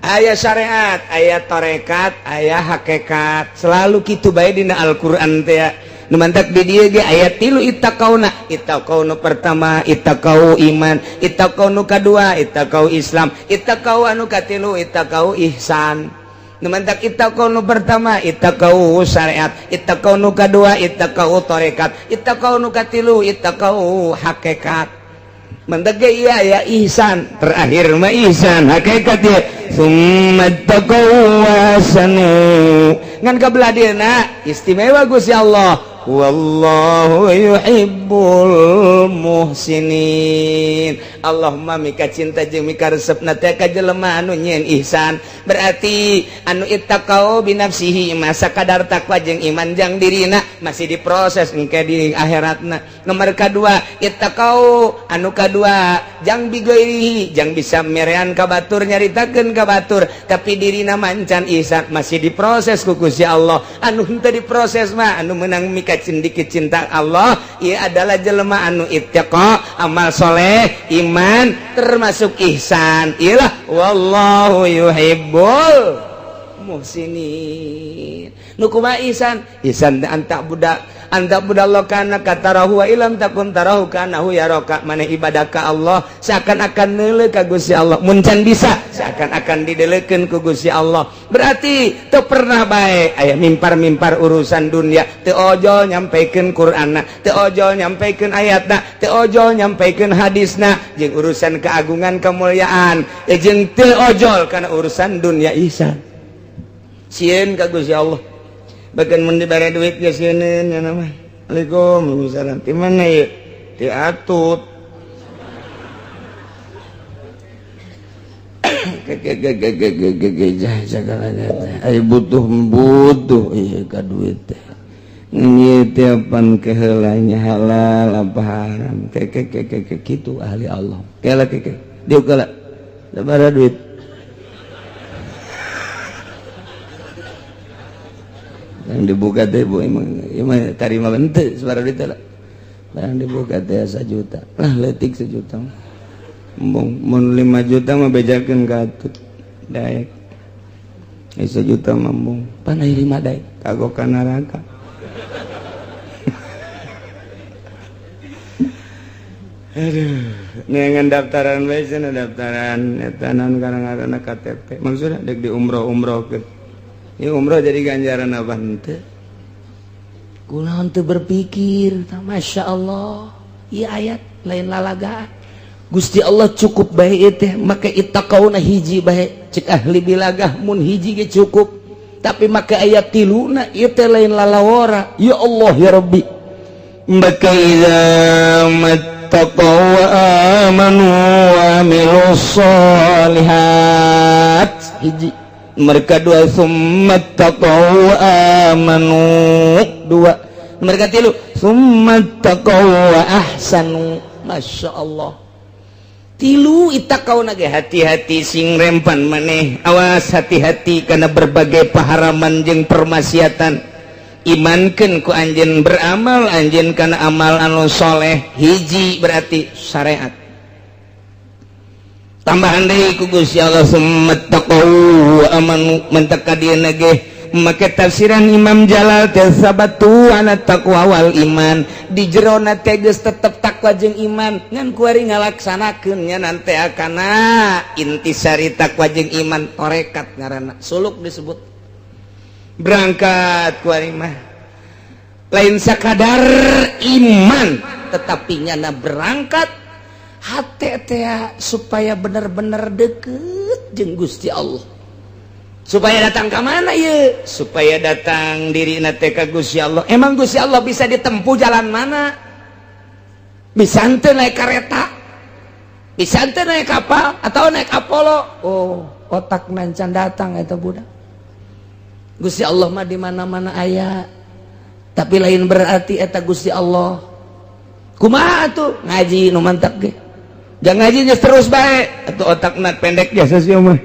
aya syariat, aya tarekat, aya hakikat. Selalu kitu bae dina Al-Qur'an teh. Nu mantak di dieu ge aya tilu ittaqauna. Ittaqau nu pertama ittaqau iman, ittaqau nu kadua ittaqau Islam, ittaqau anu katilu ittaqau ihsan. Nu mantak ittaqau nu pertama ittaqau syariat, ittaqau nu kadua ittaqau tarekat, ittaqau nu katilu ittaqau hakikat. Mantak ge iya ya ihsan, terakhir mah ihsan hakikat ya, summa taqau wa ahsanu. Ngan kabelah dieuna istimewa Gusti Allah, wallahu yuhibbul muhsinin. Allahumma mika cinta jeung mika resepna teh ka jelema anu nyieun ihsan. Berarti anu ittaqau binafsihi masa kadar takwa jeung iman jang dirina, masih diproses engke di akhiratna. Nomor kadua ittaqau anu kadua jang bigairihi, jang bisa merean ka batur, nyaritakeun ka batur, tapi dirina mancan ihsan, masih diproses ku Gusti Allah. Anu henteu diproses mah, anu menang mika cindiki cinta Allah ia adalah jelema anu ittaqa, amal soleh, iman, termasuk ihsan. Iyalah, wallahu yuhibbul muhsinin. Nu kumaha ihsan? Ihsan anta budak anta budallah kana katarahu wa ilam takun tarahu kanahu yaraka. Mana ibadah ka Allah seakan-akan neuleuh ka Gusti Allah, mun can bisa seakan-akan dideleukeun ku Gusti Allah. Berarti teu pernah bae aya mimpar-mimpar urusan dunia, teu ojol nyampaikan Qur'anna, teu ojol nyampaikan ayatna, teu ojol nyampaikan hadisna jeung urusan keagungan kemuliaan, jeung teu ojol kana urusan dunia. Ihsan sieun ka Gusti Allah, bahkan mun dibere duit ge sieun ya nama. Assalamualaikum. Waalaikumsalam. Di mana ya? Di Atut. Ay butuh butuh iya ka duit teh. Ieu teh pan keheulanya halal apa haram? Ke ke ke ke ke kitu ahli Allah. Kela ke ke. Dieu kela. Sabaraha duit? Yang dibuka teh, Bu, emang emang tarima henteu sabaraha duit teh lah. Barang dibuka teh 1 juta. Lah, leutik 1 juta. Embung mun 5 juta mah bejakeun ka Atut. Daek. Eh, 1 juta mah embung. Pan aya 5 daek kagok ka neraka. Aduh, neangan daftaran bae cenah, daftaran eta naon ngaranna, KTP. Maksudna dek di umroh-umrohkeun. Ieu umroh jadi ganjaran apa henteu? Kunaon teu berpikir, tah, Masya Allah, ieu ayat lain lalagaan. Gusti Allah cukup bae ieu teh make ittaqauna hiji bae. Cek ahli bilagah mun hiji ge cukup. Tapi make ayat tiluna ieu teh lain lalawara. Ya Allah ya Rabbi. Maka idza taqaw wa amanu wa amilus sholihat. Hiji. Mereka dua, summa taqaw wa amanu. Dua. Mereka tilu, summa taqaw wa ahsanu. Masya Allah. Tilu ittaqau nage hati-hati sing rempan maneh, awas hati-hati karena berbagai paharaman jeung permaksiatan. Imankeun ku anjeun, beramal anjeun kana amal anu soleh. Hiji berarti syariat. Tambahan deui ku Gusti Allah, summa taqaw wa amanu. Mentak ka dieu ge make tafsiran Imam Jalal teh, sabatu ana taqwa wal iman. Di jerona teh geus tetep takwa jeung iman, ngan kuari ngalaksanakeun nya nanti akana intisari takwa jeung iman, torekat ngaranna, suluk disebut. Berangkat kuari mah lain sakadar iman, tetapi nyana berangkat hati teh supaya bener-bener deket jeung Gusti Allah. Supaya datang ke mana ya? Supaya datang diri teh ka Gusti Allah. Emang Gusti Allah bisa ditempuh jalan mana? Bisa henteu naik kereta, bisa henteu naik kapal atau naik Apollo? Oh, otak nancan datang eta budak. Gusti Allah mah di mana-mana aya, tapi lain berarti eta Gusti Allah. Kumaha tuh ngaji nu mantap ge? Jangan ngaji terus bae atau otak nak pendek biasa sih mah.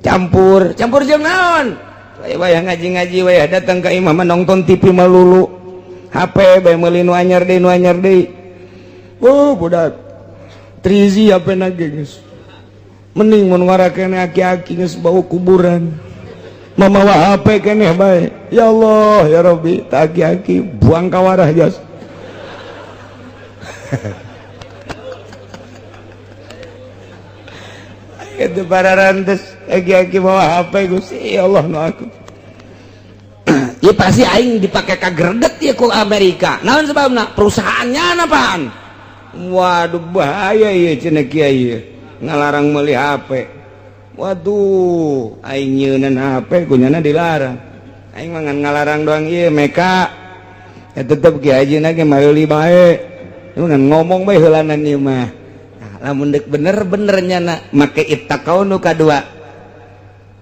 Campur campur jeung naon? Wayah ngaji-ngaji, wayah datang ke imam nonton TV melulu, HP bae meuli nu anyar deui, nu anyar deui. Oh, budak 3G HP na ge geus mending mun warakene aki-aki geus bau kuburan mamawa HP keneh bae. Ya Allah ya Rabbi, tak aki-aki buang kawarah jas. Itu para rantes aki-aki bawa HP. Gusti ya Allah nu aku. Ya pasti aing dipakai ka greget ya ku Amerika. Naon sebabna? Perusahaannya apaan? Waduh, bahaya ya cenah kiai ngalarang meuli HP. Waduh, aing nyeunan HP kunyana dilarang. Aing mah ngan ngalarang doang ieu meka ya tetep kiai haji ge meuli bae. Ngan ngomong bae heulanan ieu mah. Nah, lamun deuk bener-bener nyana make ittaqau nu kadua.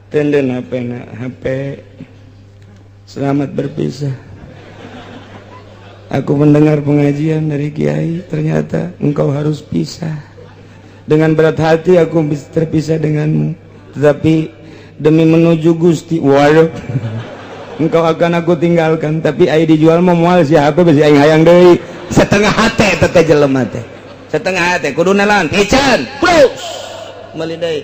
Tenden HP na, HP selamat berpisah. Aku mendengar pengajian dari kiai, ternyata engkau harus pisah. Dengan berat hati aku terpisah denganmu, tetapi demi menuju Gusti, waduh, engkau akan aku tinggalkan. Tapi aing dijual mau moal si HP besi aing hayang deui. Setengah hate teh jelema teh. Setengah hate kudu nalan piceun. Plus meuli deui.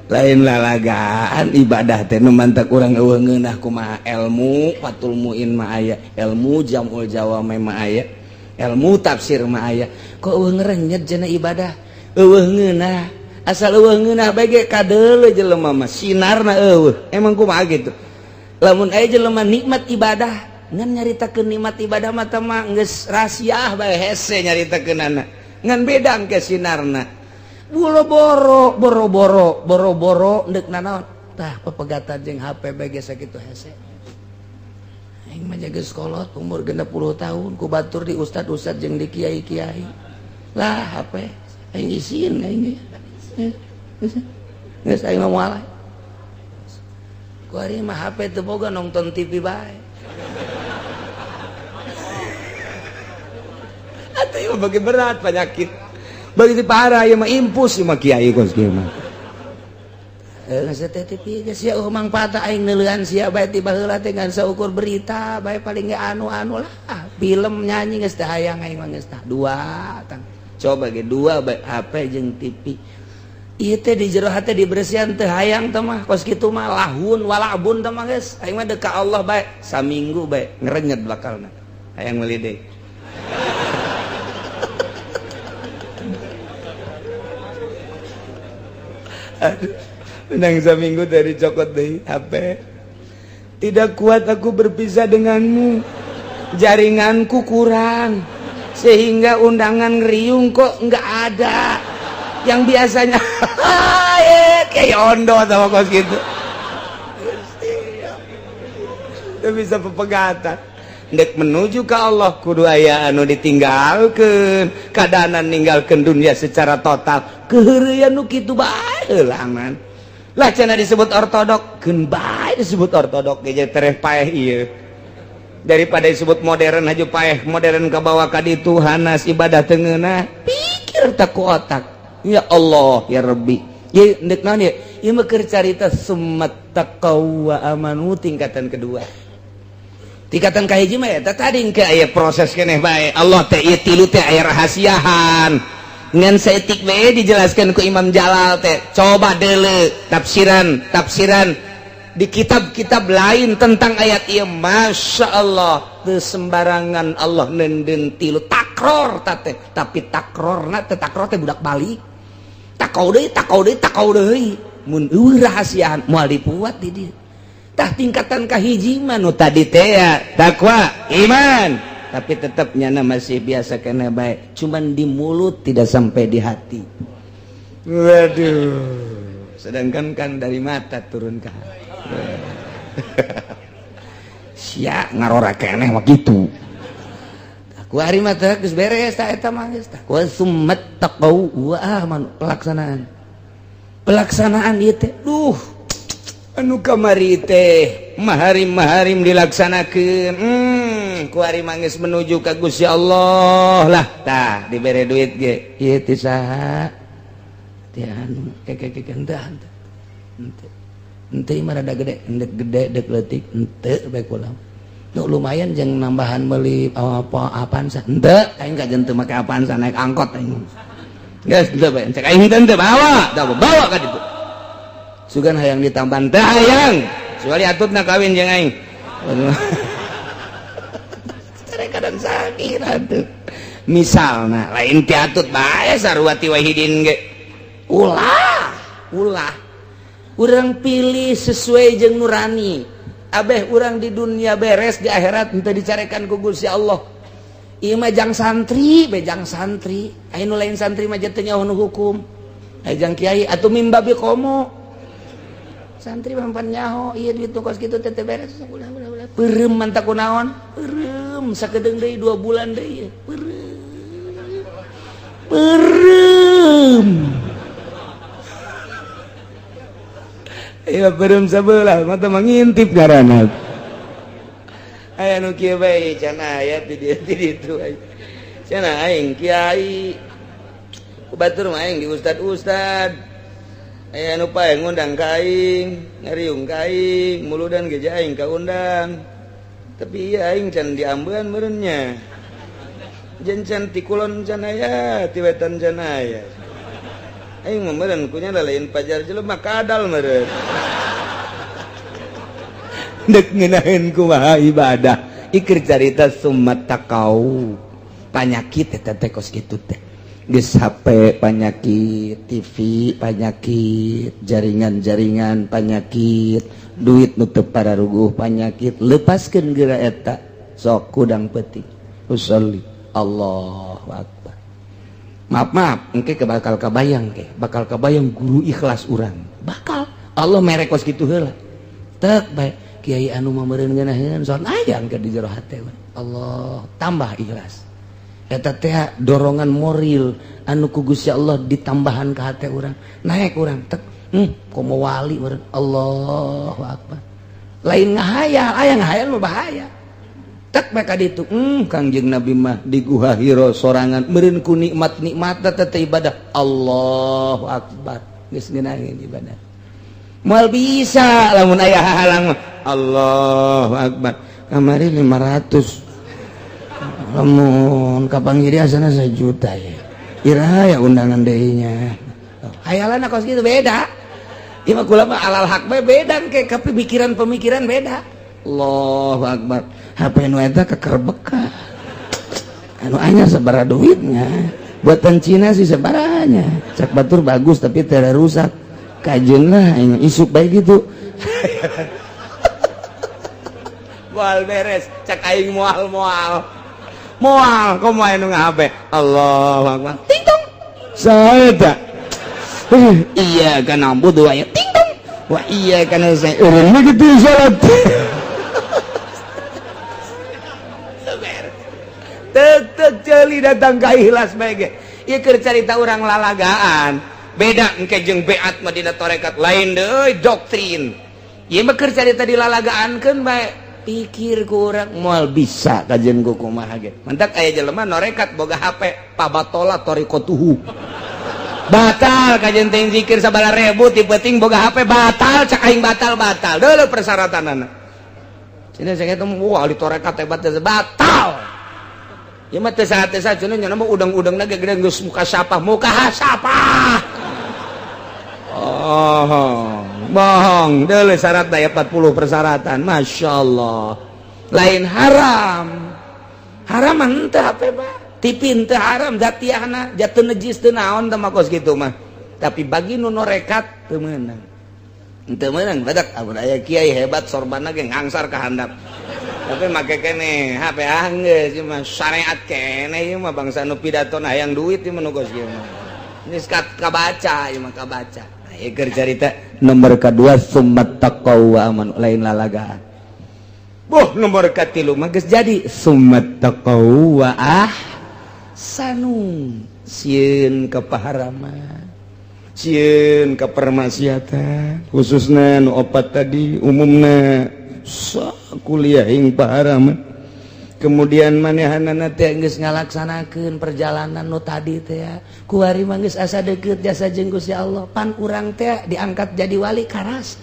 Lain lalagaan ibadah teh nu mantak urang eueuh ngeunah kumaha ilmu Fathul Muin mah aya, ilmu Jamul Jawami mah aya, ilmu tafsir mah aya, kok eueuh ngerenyet cenah ibadah eueuh ngeunah. Asal eueuh ngeunah bae ge kadeuleu jelema mah sinarna eueuh. Emang kumaha gitu lamun aya jelema nikmat ibadah ngan nyaritakeun nikmat ibadah mah teh mah geus rasiah bae hese nyaritakeunana, ngan beda engke sinarna. Boro-boro boro-boro boro-boro ndek nanaon tah pepegatan jeung HP bae ge sakitu hese. Aing mah jaga sekolah umur 60 tahun ku batur di ustad-ustad jeung di kiai-kiai lah HP aing isin aing geus aing mah moal. Ku ari mah HP teu boga nonton TV bae. Atuh ieu bagi berat penyakit begitu parah ya mah impus ya mah kiai kos kieu mah. Geus teh TV geus sia mangfaat aing neuleuan sia bae ti baheula teh ngan saukur berita bae paling ge anu-anu lah film nyanyi geus teh hayang aing mah geus tah dua tang. Coba ge dua bae HP jeung TV. Ieu teh di jero hate dibersihan teh hayang teh mah kos kitu mah lahun walabun teh mah geus aing mah deuk ka Allah bae saminggu bae ngerenyet bakalna hayang meuli deui. Aduh, menang seminggu dari cokot deh HP. Tidak kuat aku berpisah denganmu. Jaringanku kurang sehingga undangan ngeriung kok nggak ada. Yang biasanya kayak ondo sama kos gitu. Teu bisa pepegatan. Ndek menuju ke Allah kudu aya anu ditinggalkeun, kadanan ninggalkeun dunia secara total. Keheureuyan nu kitu bae heulangan. Lah cenah disebut ortodok, keun bae disebut ortodok ge tereh paeh ieu. Daripada disebut modern aja paeh, modern ka bawa ka ditu hanas ibadah teu ngeunah. Pikir tak ku otak. Ya Allah ya Rabbi. Ye ndek naon ye? Ieu mah keur carita summat taqaw wa amanu tingkatan kedua. Tingkatan kahiji mah eta tadi ke aya proses keneh bae. Allah teh ieu tilu teh aya rahasiahan. Ngan saeutik bae dijelaskan ku Imam Jalal teh. Coba deuleu tafsiran, tafsiran di kitab-kitab lain tentang ayat ieu, Masya Allah, teu sembarangan Allah neundeun tilu takror teh, tapi takrorna teh takror teh budak balik. Takau deui, takau deui, takau deui. Mun eueuh rahasiaan moal dipuat di dieu. Tah tingkatan kahiji mah nu tadi teh ya, takwa, iman, tapi tetap nyana masih biasa kena baik, cuman di mulut tidak sampai di hati. Waduh, sedangkan kan dari mata turun ke hati. Sia ngarora keneh mah kitu. Ku ari mah teh geus beres tah eta mah geus tah. Wa summat taqau wa amanu, pelaksanaan. Pelaksanaan ieu teh duh anu kamari teh maharim-maharim dilaksanakeun. Ku ari mah geus menuju ka Gusti Allah lah tah dibere duit ge ieu teh saha? Teh anu keke keke henteu henteu. Henteu. Henteu mah rada gede, endek gede dek leutik henteu bae kula. Nu lumayan jeung nambahan meuli apa apaan sa henteu aing ka teu make apaan sa naik angkot aing. Geus henteu bae cek aing henteu henteu bawa, tah bawa ka ditu. Sugan hayang ditambahan teh hayang. Kecuali atutna kawin jeung aing. Kadang sakit atuh. Misalna lain ti atut bae sarua ti Wahidin ge. Ulah, ulah. Urang pilih sesuai jeung nurani. Abeh urang di dunia beres, di akhirat henteu dicarekan ku Gusti Allah. Ieu mah jang santri, be jang santri. Aya nu lain santri mah teu nyaho nu hukum. Aya jang kiai atuh mimbabi komo. Santri mah pan nyaho ieu duit nu kos kitu teh teu beres. Ulah ulah ulah. Peureum mantap kunaon? Peureum sakedeung deui 2 bulan deui. Peureum. Peureum. Iya peureum sabelah mata mangintip ngaranna. Aya nu kieu bae cenah aya di dieu di ditu. Cenah aing kiai. Ku batur mah aing di ustad-ustad. Aya nu pae ngundang ka aing, ngariung ka aing, muludan ge aing kaundang. Tapi ieu aing can diambean meureun nya. Jeung can ti kulon can aya, ti wetan can aya. Aing mah meureun kunya lain pajar jelema kadal meureun. Dek ngeunaheun kumaha ibadah. Ikir carita summat taqau. Panyakit eta teh kos kitu teh. Geus HP panyakit, TV panyakit, jaringan-jaringan panyakit, duit nu teu pararuguh panyakit, lepaskeun geura eta. Sok kudang peuting. Usolli Allahu akbar. Maaf maaf, engke bakal kabayang ke, bakal kabayang guru ikhlas urang. Bakal Allah merek kos kitu heula. Tek bae kiai anu mah meureun ngeunaheun son aya engke di jero hate. Allah tambah ikhlas. Eta teh dorongan moral anu ku Gusti Allah ditambahan ka hate urang. Naik urang tek, komo wali meureun. Allahu akbar. Lain ngahayal, aya ngahayal mah bahaya. Tek bae ka ditu, Kangjeng Nabi mah di Guha Hiro sorangan meureun ku nikmat-nikmat teh ibadah. Allahu akbar. Geus ngeunaheun ibadah. Moal bisa lamun aya hahalang mah. Allahu akbar. Kamari 500. Lamun kapanggih asana 1 juta ya. Iraha ya undangan deui nya. Hayalanna kos kitu beda. Ieu mah kula mah alal hak bae beda ke pemikiran-pemikiran beda. Allahu akbar. HP nu eta kekerbeka. Anu anyar sabaraha duitnya. Buatan Cina sih sabarahanya. Cak batur bagus tapi teu rusak. Kajeun lah aing isuk bae gitu. Moal beres, cak aing moal moal. Moal komo aya nu ngahape. Allahu akbar. Ting tong. Saha eta? Iya kana budu aya ting tong. Wa iya kana saya eureun gitu salat. Ghazali datang ka ikhlas bae ge. Ieu keur carita urang lalagaan. Beda engke jeung beat mah dina tarekat lain deui, doktrin. Ieu mah keur carita dilalagaankeun bae. Pikir ku urang moal bisa kajian ku kumaha ge. Mantak aya jelema norekat boga HP, pabatola thoriqotuhu. Batal kajian teh zikir sabala ribu ti penting boga HP batal, cak aing batal batal. Deuleu persyaratanana. Cenah saya ketemu, wah, ahli tarekat hebat batal. Ya mah teu saha teu saha cenah nya mah udang-udangna ge gede geus muka siapa muka siapa. Oh, bohong. Deuleu syarat daya 40 persyaratan. Masya Allah. Lain haram. Haram mah henteu HP mah. TV henteu haram zatiahna, jatuh najis teu naon teh mah kos kitu mah. Tapi bagi nu norekat teu meunang. Henteu meunang badak amun aya kiai hebat sorbanna ge ngangsar ka handap. Tapi make keneh HP, ah geus ieu mah syariat keneh, ieu mah bangsa nu pidato hayang duit ieu mah nu kos kieu mah. Geus kabaca ieu mah, kabaca. Nah, ieu keur carita nomor kedua, summat taqaw wa amanu, lain lalagaan. Boh, nomor katilu mah geus jadi summat taqaw wa ahsanu, sieun ka paharaman, sieun ka permaksiatan, khususna nu opat tadi, umumna kuliah ing paharaman. Kemudian manehanana teh geus ngalaksanakeun perjalanan nu tadi teh ya. Kuari mah geus asa deukeut jasa jeung Gusti Allah, pan urang teh diangkat jadi wali karas.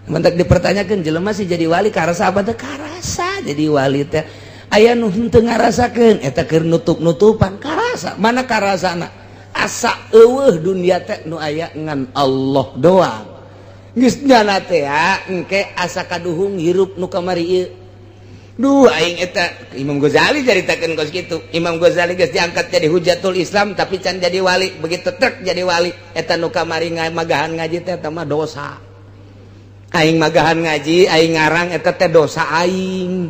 Mentak dipertanyakan jelema sih jadi wali karasa apa teh, karasa jadi wali teh. Aya nu henteu ngarasakeun eta keur nutup-nutupan karasa. Mana karasana? Asa eueuh dunia teh, nu aya ngan Allah doang. Geus nyana teh ya engke asa kaduhung hirup nu kamari ieu. Duh, aing eta Imam Ghazali caritakeun kos kitu. Imam Ghazali geus diangkat jadi hujatul Islam tapi can jadi wali. Begitu trek jadi wali, eta nu kamari magahan ngaji teh eta mah dosa. Aing magahan ngaji, aing ngarang eta teh dosa aing.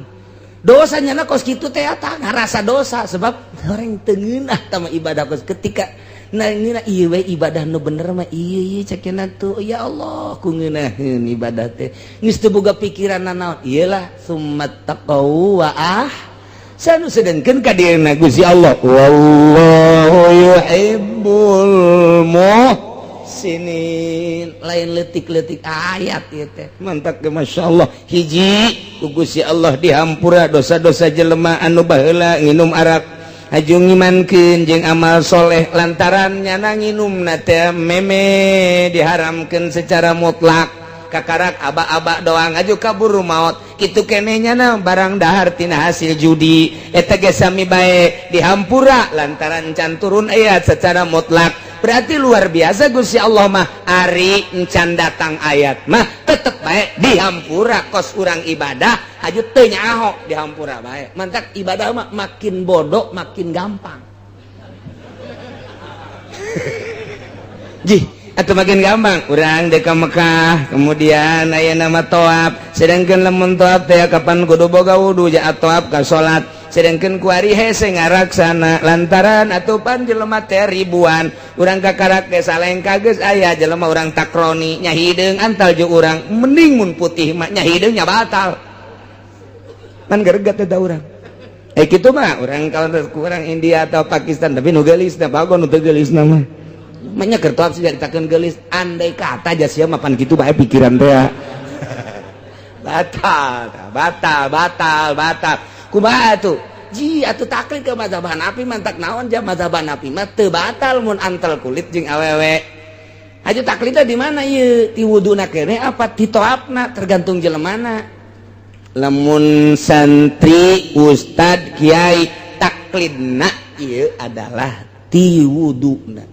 Dosanya na kos kitu teh eta ngarasa dosa sebab orang teu ngeunah tah mah ibadah kos ketika nah ngeunah ieu we ibadah nu bener mah ieu ieu cekena tuh, ya Allah, ku ngeunaheun ibadah teh geus teu boga pikiran nanaon ieu lah summat taqaw wa ahsanu. Sedengkeun ka dieuna Gusti Allah, wallahu yuhibbul muhsinin, lain leutik-leutik ayat ieu teh. Mantap ge, Masya Allah, hiji ku Gusti Allah dihampura dosa-dosa jelema anu baheula nginum arak haju ngimankeun jeung amal soleh, lantaran nyana nginumna teh meme diharamkeun secara mutlak, kakarak aba-aba doang aju kaburu maut kitu keneh. Nyana barang dahar tina hasil judi eta ge sami bae dihampura lantaran can turun ayat secara mutlak. Berarti luar biasa Gusti Allah mah, ari encan datang ayat mah tetep bae dihampura. Kos urang ibadah haju teu nyaho dihampura bae. Mantak ibadah mah makin bodoh makin gampang. Jih atau makin gampang urang dek ka Mekah, kemudian aya nama toab, sedangkan lamun toab teh kapan kudu boga wudu ja toab ka salat. Sedangkan kuari hese ngaraksana lantaran atupan jelema teh ribuan, urang kakarak ge salengka geus aya jelema urang takroni nya hideung antal jeung urang, mending mun putih mah nya hideung nya batal kan geregat eta urang. Eh, kitu mah urang kalau kurang India atau Pakistan, tapi nu geulis teh bagon, nu teu geulis mah manya keur toab sih caritakeun geulis. Andai kata aja sia mapan kitu bae pikiran teh batal batal batal batal. Kumaha tuh ji atuh taklid ke mazhab Hanafi? Mantak naon ja mazhab Hanafi mah teu batal mun antel kulit jeung awewe. Haju taklidna di mana ieu? Ti wuduna keneh apa ti toabna? Tergantung jelemana. Lamun santri, ustad, kiai, taklidna ieu adalah ti wuduna.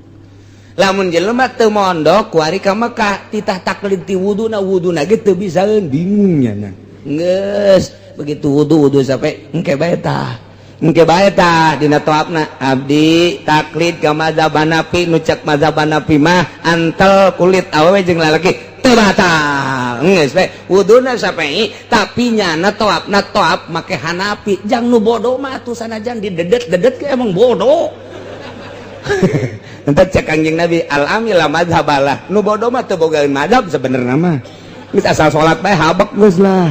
Lamun jelema teu mondok kuari ka Mekah, titah taklid ti wuduna, wuduna ge teu bisaeun, bingung nya. Geus begitu wudu wudu sampai engke bae tah, engke bae tah dina toabna abdi taklid ka mazhab Hanafi, nu cek mazhab Hanafi mah antel kulit awewe jeung lalaki teu batal. Geus we wuduna sampai, tapi nyana toabna toab make Hanafi. Jang nu bodoh mah atuh sanajan didedet-dedet ke emang bodoh. Entah cek Kanjeng Nabi, al amil la mazhabalah, nu bodoh mah teu bogaeun mazhab sebenarnya mah, geus asal salat bae habek geus lah.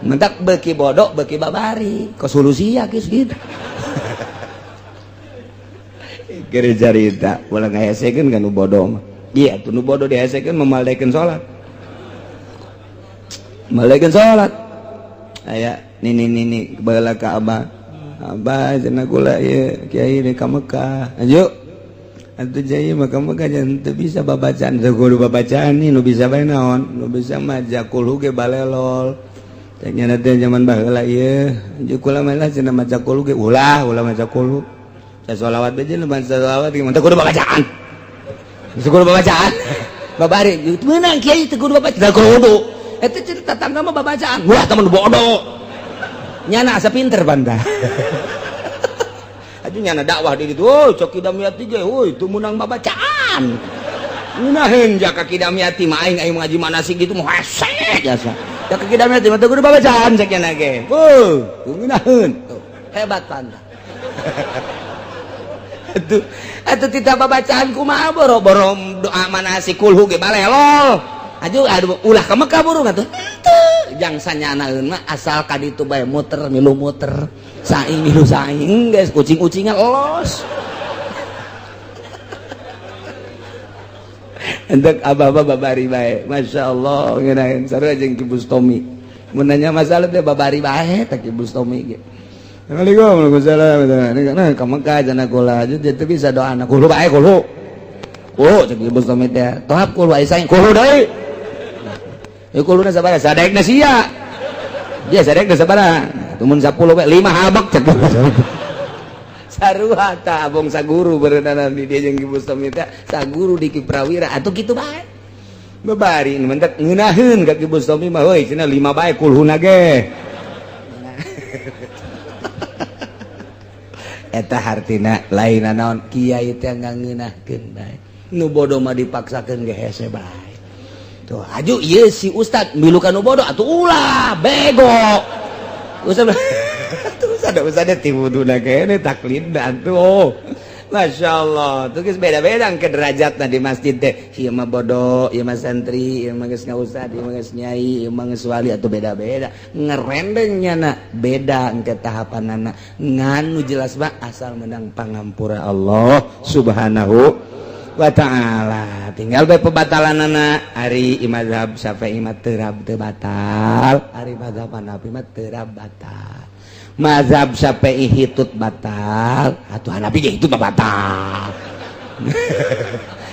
Mentak beuki bodoh beuki babari ke solusi ya geus gitu. Kira carita ulah ngahesekeun ka nu bodoh mah. Iya tuh nu bodoh dihesekeun memaldekeun salat. Maldekeun salat. Aya nini nini baheula ka abah. Abah cenah kula ieu kiai di ka Mekah. Ayo. Atuh jaya mah ka Mekah jangan teu bisa babacaan. Teu kudu babacaan nih nu bisa bae naon? Nu bisa mah jakul ge balelol. Teh nya teh zaman baheula ieu. Ayo kula mah lah cenah maca kul ge ulah ulah maca kul. Saya sholawat aja lu maca sholawat gimana teu kudu babacaan. Teu kudu babacaan. Babari meunang kiai teu kudu babacaan. Teu kudu. Eta cerita tetangga mah babacaan. Wah, teman bodoh. Nyana asa pinter banda. Aja nyana dakwah di ditu, oh cok Kidamyati ge, woi teu meunang babacaan. Ngeunaheun jaka Kidamyati mah aing aing ngaji manasik gitu mah hese jasa. Jaka Kidamyati mah teu kudu babacaan cek nyana ge. Wuh, ngeunaheun. Tuh, hebat panda. Atuh, atuh tita babacaan kumaha boro-boro doa manasik kulhu ge balelol. Aduh, aduh ulah ka Mekah burung atuh. Henteu, jang sanyanaeun mah asal ka ditu bae muter milu muter. Saing milu saing geus kucing-kucingan los. Entek abah-abah babari bae. Masya Allah ngeunaheun sarua jeung Ki Bustomi. Mun nanya masalah teh babari bae teh Ki Bustomi ge. Assalamualaikum warahmatullahi wabarakatuh. Nah, ka Mekah cenah kula aja teu bisa doa na kulo bae kulo. Kulo cek Ki Bustomi teh. Tohap kulo aya saing kulo deui. Ya kuluna sabaraha sadaekna sia. Dia sadaekna sabaraha. Tumun 10 bae 5 habak cek. Sarua tah abong saguru berenang di dia jeung Ki Bustomi teh saguru di Ki Prawira atuh kitu bae. Babari nu mentek ngeunaheun ka Ki Bustomi mah heuy cenah 5 bae kulhuna ge. Eta hartina lain naon kiai teh ngangeunahkeun bae. Nu bodoh mah dipaksakeun ge hese bae. Tuh aju ieu si ustad milu ka nu bodoh atuh ulah bego. Ustad atuh ustad ustad ti wuduna kene taklidna atuh. Oh. Masya Allah, tuh geus beda-beda ke derajatna di masjid teh. Ieu mah bodoh, ieu mah santri, ieu mah geus ngaustad, ieu mah geus nyai, ieu mah geus wali atuh beda-beda. Ngerendeng nyana beda engke tahapanana. Ngan nu jelas mah asal menang pangampura Allah Subhanahu wa ta'ala. Tinggal bae pebatalanana ari mazhab Syafi'i mah teu batal, ari mazhab Hanafi mah teu batal. Mazhab Syafi'i hitut batal, atuh Hanafi ge hitut mah batal.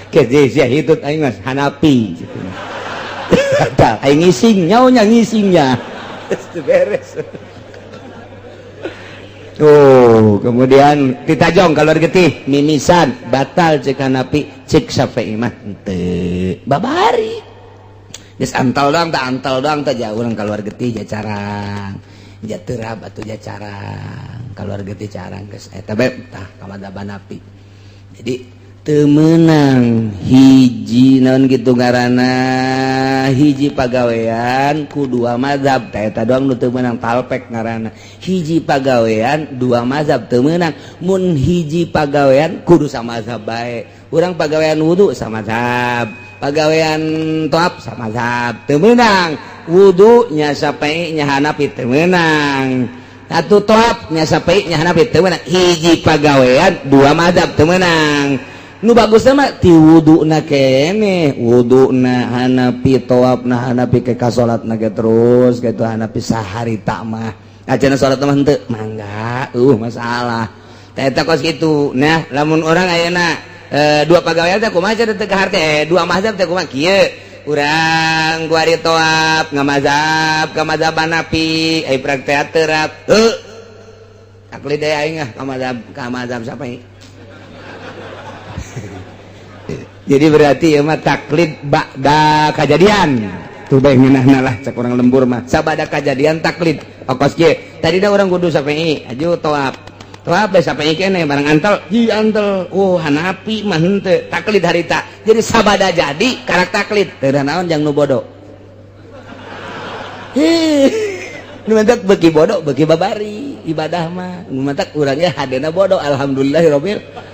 Ke sia hitut aing mah Hanafi gitu. Batal aing ngising nyaonya ngisingnya. Geus beres. Oh, kemudian ditajong kalau getih mimisan batal cek Hanafi, cek Syafi'i mah henteu. Babari. Geus antal doang tah antal doang tah jauh urang keluar getih ja carang. Ja terap atuh ja carang. Keluar getih carang geus eta bae tah ka mazhab Hanafi. Jadi teu meunang hiji naon kitu ngaranna hiji pagawean ku dua mazhab tah eta doang nu teu meunang talpek ngaranna. Hiji pagawean dua mazhab teu meunang. Mun hiji pagawean kudu samazhab bae. Urang pagawean wudu samazhab, pagawean toap samazhab teu meunang. Wudu nya Syafi'i nya Hanafi teu meunang. Atuh toap nya Syafi'i nya Hanafi teu meunang. Hiji pagawean dua mazhab teu meunang. Nu bagusna mah ti wuduna keneh, wuduna Hanafi, toapna Hanafi ke ka salatna ge terus kitu Hanafi saharita mah. Acan salat mah henteu, mangga, masalah. Tah eta kos kitu. Nah, lamun urang ayeuna dua pagawean teh kumaha cenah teu kaharte, dua mazhab teh kumaha kieu. Urang kuari toap ngamazhab ka mazhab Hanafi, ai praktek terap. Heuh. Taklid deui aing ah ka mazhab Syafi'i. Jadi berarti ya mah taklid ba'da kajadian. Tuh bae ngeunahna lah cek urang lembur mah. Sabada kajadian taklid. Okos kieu. Tadi da urang kudu Syafi'i, aju toap. Toap bae Syafi'i keneh barang antel, hi antel. Oh Hanafi mah henteu taklid harita. Jadi sabada jadi karak taklid. Teu naon jang nu bodoh. Hih. Nu mantak beuki bodoh beuki babari ibadah mah. Nu mantak urangnya hadena bodoh alhamdulillahirabbil.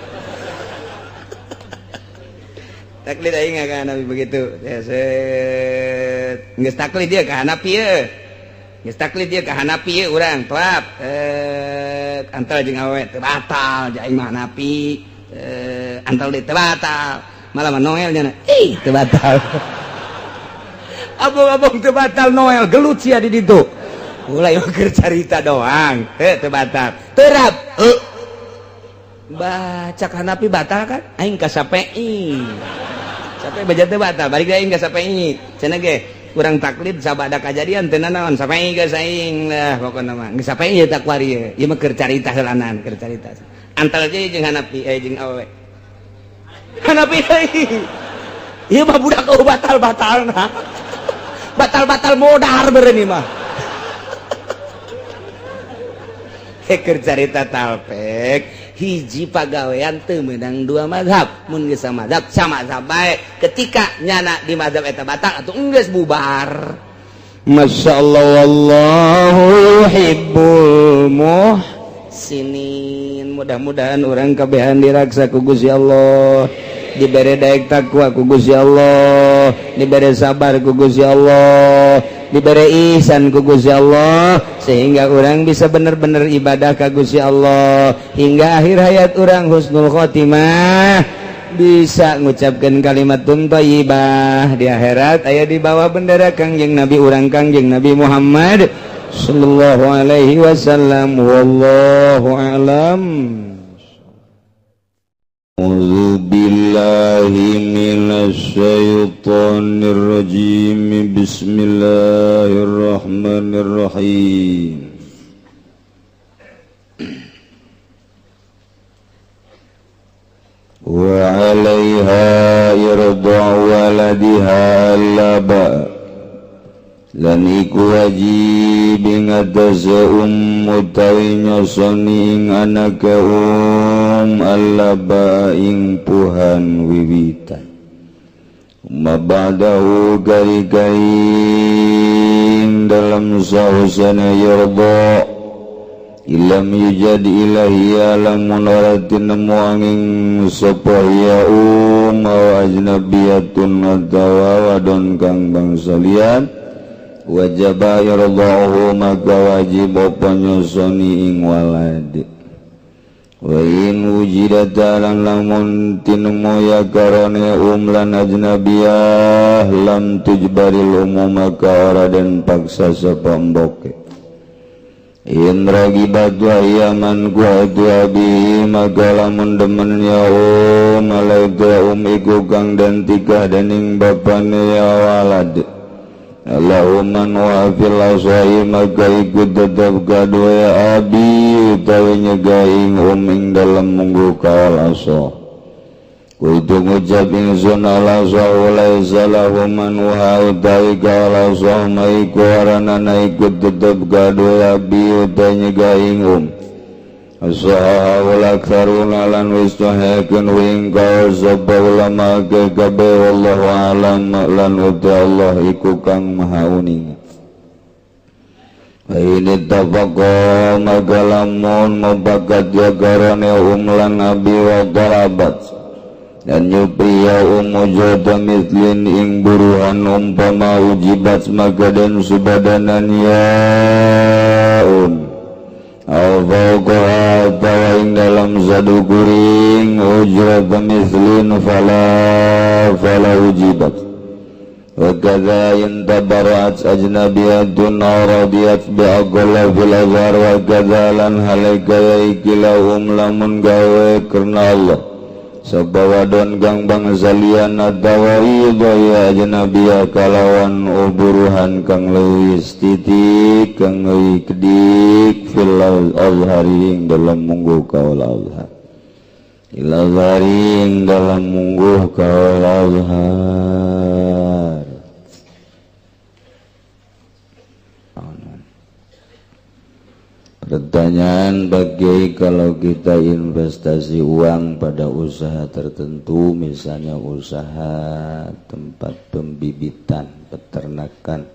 Taklid aing ka Hanafi begitu. Set. Geus taklid dia ka Hanafi ye. Geus taklid dia ka Hanafi ye urang toap. Antal jeung awewe teu batal ja aing mah Hanafi. Antal deui teu batal. Malah mah Noel nya ih teu batal. Abong-abong teu batal Noel gelut sia di ditu. Ulah ieu keur carita doang. Heuh teu batal. Terap. Heuh. Baca Hanafi batal kan? Aing ka Syafi'i. Sampai baca teu batal, balik aing ka Syafi'i. Cenah ge kurang taklid sabada kajadian teu nanaon Syafi'i geus aing lah pokona mah. Geus Syafi'i ieu takwari ieu. Ieu mah keur carita heulanan, keur carita. Antal deui jeung Hanafi jeung awewe. Hanafi deui. Ieu mah budak batal-batalna. Batal-batal modar beureun ieu mah. Keur carita talpek hiji pagawean teu meunang dua mazhab mun geus mazhab sama mazhab bae ketika nyana di mazhab eta batal atuh enggeus bubar. Masyaallah wallahu yuhibbul muhsinin. Mudah-mudahan urang kabehan diraksa ku Gusti Allah, dibere daek takwa ku Gusti Allah, dibere sabar ku Gusti Allah, dibere ihsan ku Gusti Allah, sehingga orang bisa bener-bener ibadah ka Gusti Allah hingga akhir hayat orang husnul khotimah, bisa ngucapkan kalimat thayyibah di akhirat aya di bawah bendera Kangjeng Nabi urang Kangjeng Nabi Muhammad sallallahu alaihi wasallam. Wallahu a'lam. A'udzu billahi minasyaitonir rajim. Bismillahirrahmanirrahim. Wa 'alaiha irda waladiha laba lan iku wajib ing atase utawi nyosoni ing anake allaba ing puhan wiwitan mabadahu gari-garing dalam sahusana yarda ilam yujad ilahi lamun ora tinemu angin sapa ya wa ajnabiyatun atawa wadon kang bangsa liyan wajaba yardahu maka wajib apa nyosoni ing walad. Wa in wujidat lan lamun tinemu ya karone lan ajnabiyah lam tujbaril umum maka ora den paksa sapa mboke. In ragibat wa yaman ku abi maka lamun demen ya malaika iku kang den tikah dening bapane ya walad. Allahumma wa fil asai maka ikut tetap kadua ya abi utawi nyegaing ing dalam munggu kawal asa. Kuitu ngucap ingsun ala laisa lahu man wa utawi kawal asa maiku aranana ikut tetap kadua abi utawi nyegaing asaha wal aktharuna lan wistahakeun wing kaul sapa ulama kabeh wallahu alam lan uta Allah iku kang maha uning. Wa in ittafaqa maka lamun mubakat jagarane lan abi wa darabat dan nyupri ya ujata mislin ing buruhan umpama ujibat maka dan subadanan ya Al-fawqaha atawa ing dalam sadukuring ujrat mislin fala ujibat. Wa kadza in tabara'at ajnabiyatun aw radiyat bi aqalla fil azhar wa kadza lan halaika ya ikilahum lamun gawe karena Allah sapa wadon kang bangsa liyan atawa ridho ya ajnabiyah kalawan uburuhan kang leuwih titik kang leuwih kedik fil azhari ing dalam mungguh kaul azhar il azhari ing dalam mungguh kaul azhar. Pertanyaan bagi kalau kita investasi uang pada usaha tertentu, misalnya usaha tempat pembibitan, peternakan,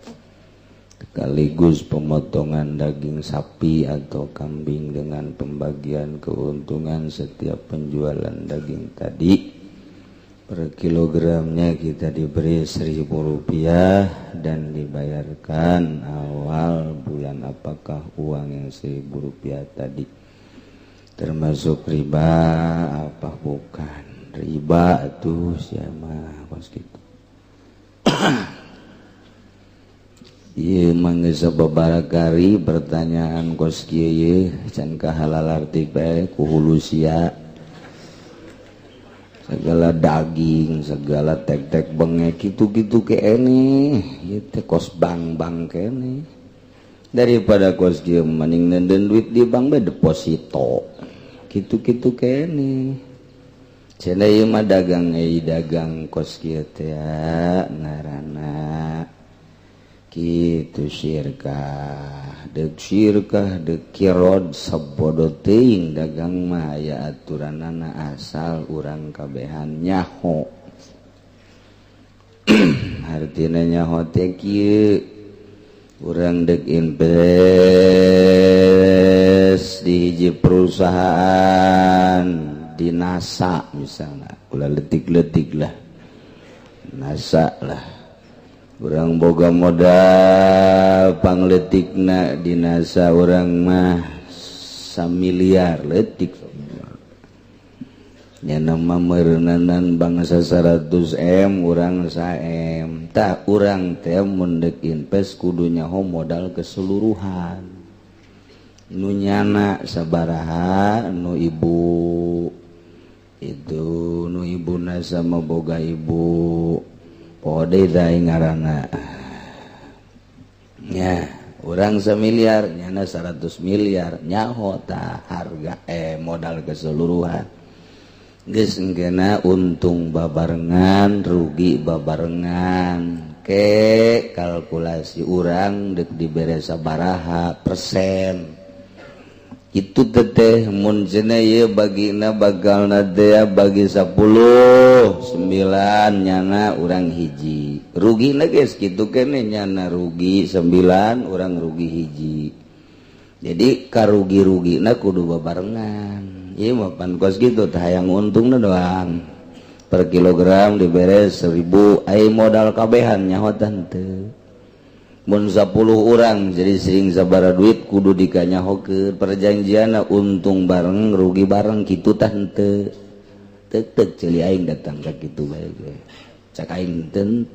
sekaligus pemotongan daging sapi atau kambing dengan pembagian keuntungan setiap penjualan daging tadi, per kilogramnya kita diberi Rp1.000 dan dibayarkan awal bulan. Apakah uang yang Rp1.000 tadi termasuk riba apa bukan? Riba tuh sia mah kos kitu. Ieu mah geus sababaraha kali pertanyaan kos kieu ye can kahalalarti bae ku hulu sia. Segala daging, segala tek-tek bengek gitu-gitu keneh, ieu teh kos bank-bank keneh. Daripada kos kieu mending nenden duit di bank bae deposito. Gitu-gitu keneh. Cenah ieu mah dagang euy dagang kos kieu teh ngaranna. Kitu syirkah, deuk syirkah deuk kirod sabodo teuing dagang mah aya aturanana asal urang kabehan nyaho. Artina nyaho teh kieu, urang deuk invest di hiji perusahaan di NASA misalnya, ulah letik-letik lah, NASA lah. Urang boga modal pangletikna di NASA urang mah samiliar letik nya mah meureuneunan bangsa 100 M urang sa M tah urang teh mun deuk invest kudu nyaho modal keseluruhan nu nyana sabaraha nu ibu itu nu ibuna sama boga ibu pode ngaranna nya urang semiliar nyana 100 miliar nyaho tah harga modal keseluruhan geus engkena untung babarengan rugi babarengan ke kalkulasi urang deuk dibere sabaraha persen itu teteh mun cenah ieu bagina bagalna teh bagi 10 9 nyana urang hiji rugina geus kitu keneh nyana rugi 9 urang rugi hiji jadi karugi-rugina kudu babarengan ieu mah pan kos kitu tah hayang untungna doang per kilogram dibere 1000 ai modal kabehan nyaho teu mun 10 orang jadi sering sabara duit kudu dikanyahokeun perjanjianna untung bareng rugi bareng kitu tah henteu teuk ceuli aing datang ka kitu bae ge cak aing teu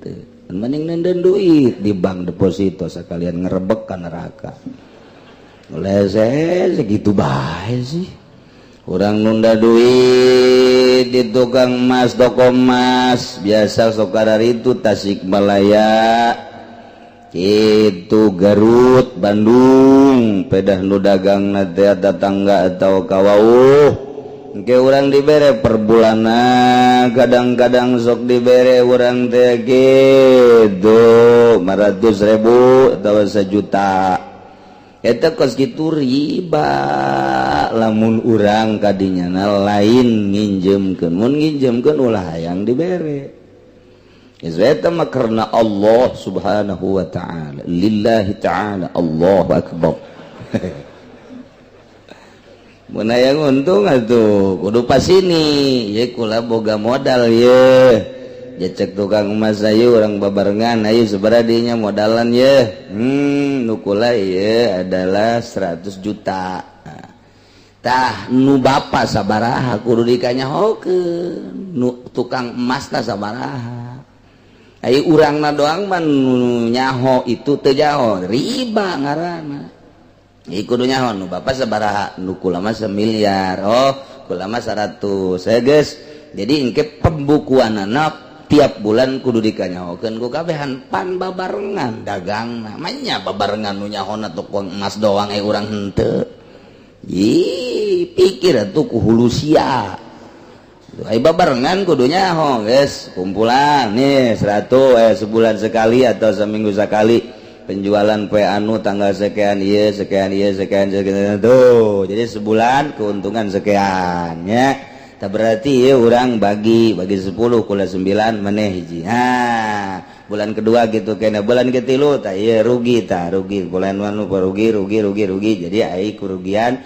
mending nenden duit di bank deposito sekalian ngerebek ka neraka lese segitu bae sih urang nunda duit di tukang emas toko emas biasa sok itu Tasikmalaya itu Garut Bandung pedah nu dagang teh tetangga atau kawauh engke urang dibere per bulanna kadang-kadang sok dibere urang teh gitu 500.000 atau 1 juta eta kos kitu riba lamun urang kadinya lain nginjemkeun mun nginjemkeun ulah hayang dibere. Eta mah karena Allah Subhanahu wa ta'ala, lillahi ta'ala, Allahu akbar. Mun hayang untung atuh kudu pas ini ye kula boga modal ye cek tukang emas ayo urang babarengan ayo sabaraha dinya modalan ye nu kula ye adalah 100 juta tah nu bapa sabaraha kudu dikanyahokeun nu tukang emas tah sabaraha. Ai urangna doang mah nu nyaho itu teu nyaho riba ngaranna. Ieu kudu nyaho nu bapa sabaraha nu kula mah semiliar oh kula mah 100 ya geus. Jadi engke pembukuanana tiap bulan kudu dikanyahokeun ku kabehan pan babarengan dagangna mah babarengan nu nyahona tukang emas doang eh urang henteu. Ih pikir atuh ku hulu sia. Ai babarengan kudu nyaho geus kumpulan nih 100 sebulan sekali atau seminggu sekali penjualan poe anu tanggal sekian ieu sekian ieu sekian sekian tuh jadi sebulan keuntungan sekian ya tak berarti ya urang bagi bagi 10 kula 9 maneh hiji ha bulan kedua gitu kena bulan ketilu tak iya rugi tak rugi bulan anu rugi rugi rugi rugi jadi ai kerugian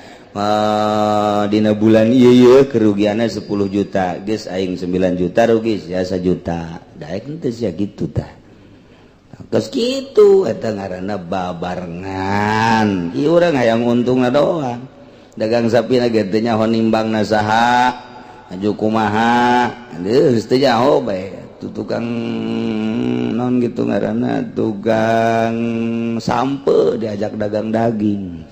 dina bulan ieu ieu kerugiannya 10 juta geus aing 9 juta rugi sia 1 juta daek henteu sia gitu tah geus kitu eta ngaranna babarengan ieu urang hayang untungna doang dagang sapi na ge teu nyaho nimbangna saha. Aju kumaha geus teu jauh bae tu tukang non gitu ngaranna, tukang sampe diajak dagang daging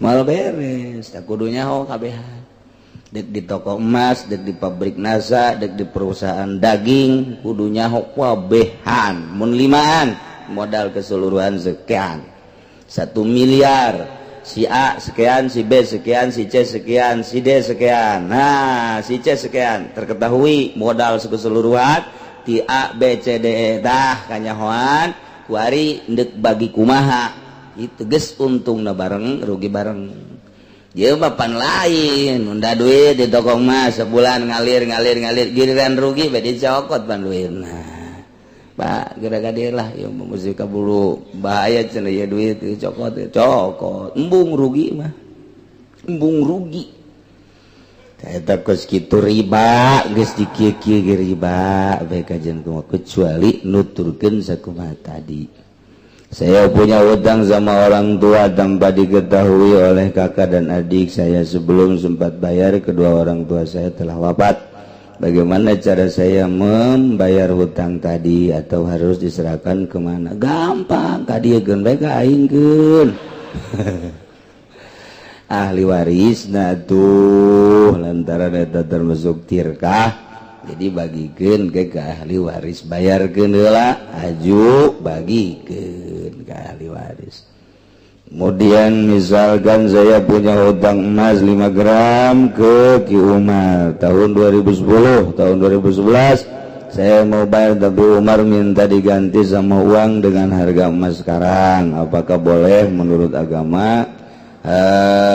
mal beres. Tak kudu nyaho kabehan, dek di toko emas, dek di pabrik NASA, dek di perusahaan daging, kudu nyaho kabehan. Mun limaan modal keseluruhan sekian, 1 miliar, si A sekian, si B sekian, si C sekian, si D sekian. Nah, si C sekian terketahui modal keseluruhan ti A B C D E. Dah kanyahoan kuari ndek bagi kumaha itu, geus untung na bareng, rugi bareng. Dia papan lain unda duit di toko emas sebulan ngalir ngalir ngalir, giliran rugi bae dicokot pan duit. Nah, Pak, gara-gara dia lah ya mesti kaburu bahaya cenah ya, duit dicokot cokot, embung rugi mah, embung rugi. Eta kos kitu riba geus dikieu-kieu ge riba bae kajian kumaha, kecuali nuturkeun sakumaha tadi. Saya punya utang sama orang tua tanpa diketahui oleh kakak dan adik saya. Sebelum sempat bayar, kedua orang tua saya telah wafat. Bagaimana cara saya membayar hutang tadi atau harus diserahkan kemana? Gampang, ka dieu bae ka aing keun. Ahli waris. Nah tuh, lantaran eta termasuk tirkah, jadi bagikan ke ahli waris, bayarkeun heula, aju bagikan ke ahli waris. Kemudian misalkan saya punya hutang emas 5 gram ke Ki Umar tahun 2010, tahun 2011 saya mau bayar, tapi Umar minta diganti sama uang dengan harga emas sekarang. Apakah boleh menurut agama?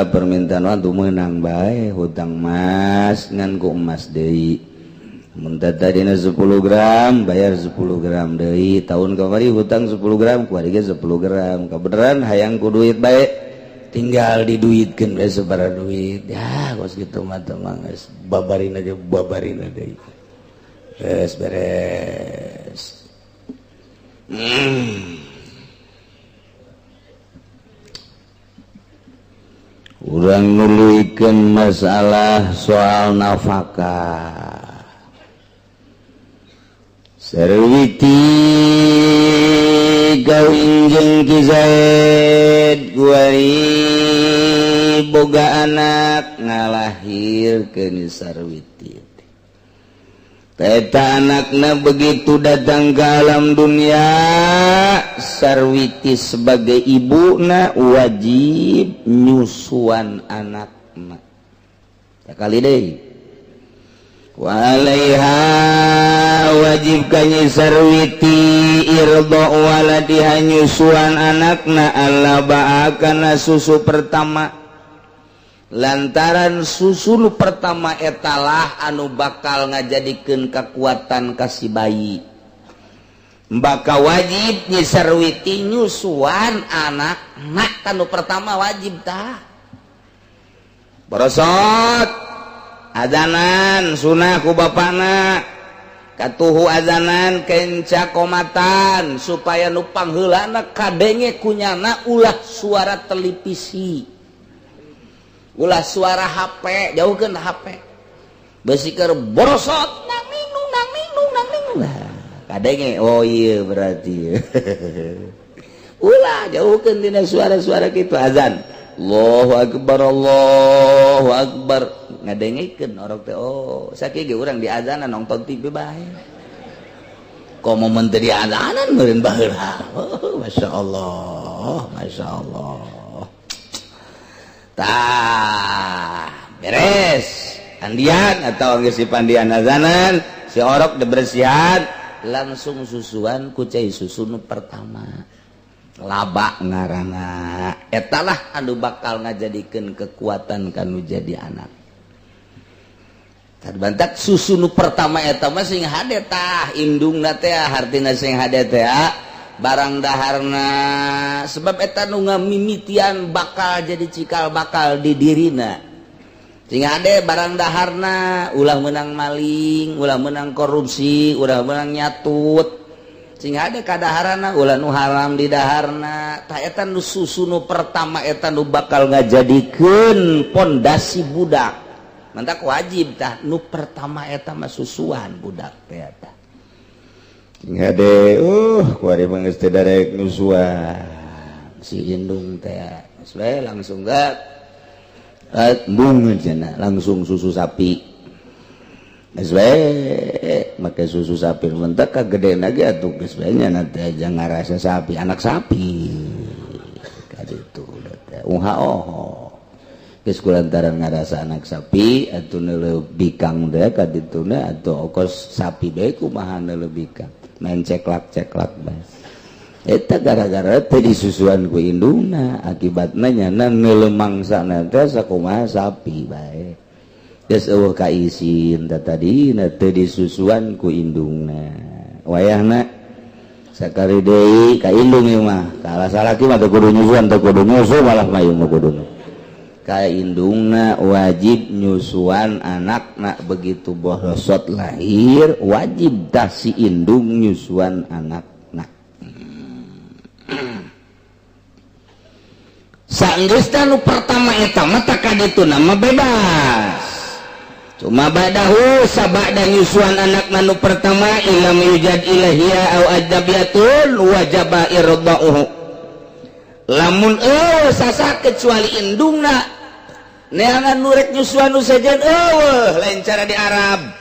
Permintaan waktu menang baik hutang emas ngan ku emas deui. Mun tadina 10 gram, bayar 10 gram deui. Tahun kamari hutang 10 gram, kuari ge 10 gram. Kebenaran hayang ku duit bae, tinggal diduitkeun bae sabaraha duit. Ya, kos kitu mah teh mah geus babarin aja, babarin deui. Beres beres. Urang nuluykeun masalah soal nafkah. Sarwiti kawin jeung Ki Zaid, kuari boga anak, ngalahirkeun Sarwiti. Eta anakna begitu datang ke alam dunia, Sarwiti sebagai ibuna wajib nyusuan anakna. Kali deh, Walaiha wajib kanyi Sarwiti irdo waladiha nyusuan anakna alla kana susu pertama, lantaran susu nu pertama etalah anu bakal ngajadikeun kekuatan kasih bayi. Bakal wajib Nyi Sarwiti nyusuan anak nak kanu pertama, wajib tah. Borosot azanan sunah ku bapana, katuhu azanan kenca komatan supaya nu pangheulana kadenge kunyana. Ulah suara televisi, ulah suara HP, jauhkeun HP. Besi keur borosot nang ninung nang ninung nang ninung. Nah, kadenge, oh iya, berarti ulah, jauhkeun tina suara-suara kitu. Azan, Allahu akbar, Allahu akbar, ngadengekeun orang teh. Oh, sakieu ge urang di azanan nonton TV bae. Komo mun teu diazanan meureun baheula. Oh, Masya Allah, Masya Allah. Tah, beres andian atau geus dipandian azanan, si orok dibersihan, langsung susuan ku cai susu nu pertama, laba ngaranna. Etalah anu bakal ngajadikeun kekuatan kanu jadi anak. Bantak susu nu pertama eta mah sing hade tah indungna teh, hartina sing hade teh barang daharna, sebab eta nu ngamimitian bakal jadi cikal bakal di dirina. Sing hade barang daharna, ulah menang maling, ulah menang korupsi, ulah menang nyatut. Sing hade kadaharana, ulah nu haram di daharna. Tah, eta nu susu nu pertama eta nu bakal ngajadikeun pondasi budak. Mantak wajib tah nu pertama eta mah susuan budak teh eta. Hade kuari mah geus teu darek nyusuan. Si indung teh geus we langsung gak embung cenah langsung susu sapi. Geus we make susu sapi mentak kagedena ge atuh geus we nya teh aja ngarasa sapi anak sapi. Kaditu teh uha oho. Geus kulantaran ngarasa anak sapi atuh neuleuh bikang teh kadituna atuh okos sapi bae kumaha neuleuh bikang main ceklak-ceklak bae. Eta gara-gara teh disusuan ku indungna akibatna nyana neuleuh mangsana teh sakumaha sapi bae. Geus eueuh kaisin teh tadina teh disusuan ku indungna. Wayahna sakali deui ka indung ieu mah kalah salaki mah teu kudu nyusuan teu kudu nyusu malah mah ieu mah kuduna. Ka indungna wajib nyusuan anakna begitu borosot lahir wajib dah si indung nyusuan anakna. Sanggeusna nu pertama eta mah tah kadituna mah bebas. Cuma badahu sabada nyusuan anakna nu pertama ilam yujad ilahia au ajnabiyatun wajaba irda'uhu. Lamun eueuh sasa kecuali indungna neangan nurek nyusuan nu sejen eueuh lain cara di Arab,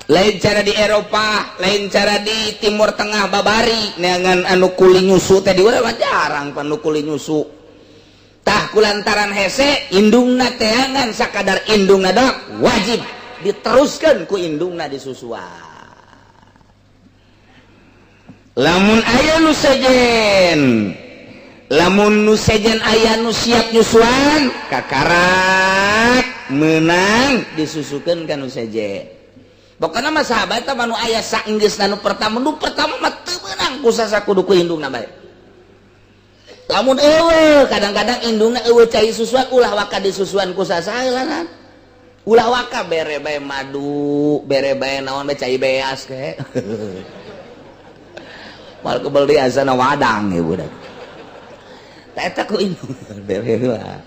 lain cara di Eropa, lain cara di Timur Tengah babari neangan anu kuli nyusu teh di urang mah jarang pan nu kuli nyusu. Tah kulantaran hese indungna teangan sakadar indungna dok wajib diteruskan ku indungna disusuan. Lamun aya nu sejen, lamun nu sejen aya nu siap nyusuan kakarak menang disusukeun ka nu sejen. Pokona mah sahabat teh nu aya saenggeusna nu pertama mah teu meunang ku sasa kudu ku indungna bae. Lamun eueuh kadang-kadang indungna eueuh cai susuan ulah waka disusuan ku sasa heulanan. Ulah waka bere bae madu, bere bae naon bae cai beas ke. Mal kebel di asana wadang ya budak. Eta ku indung bere heula.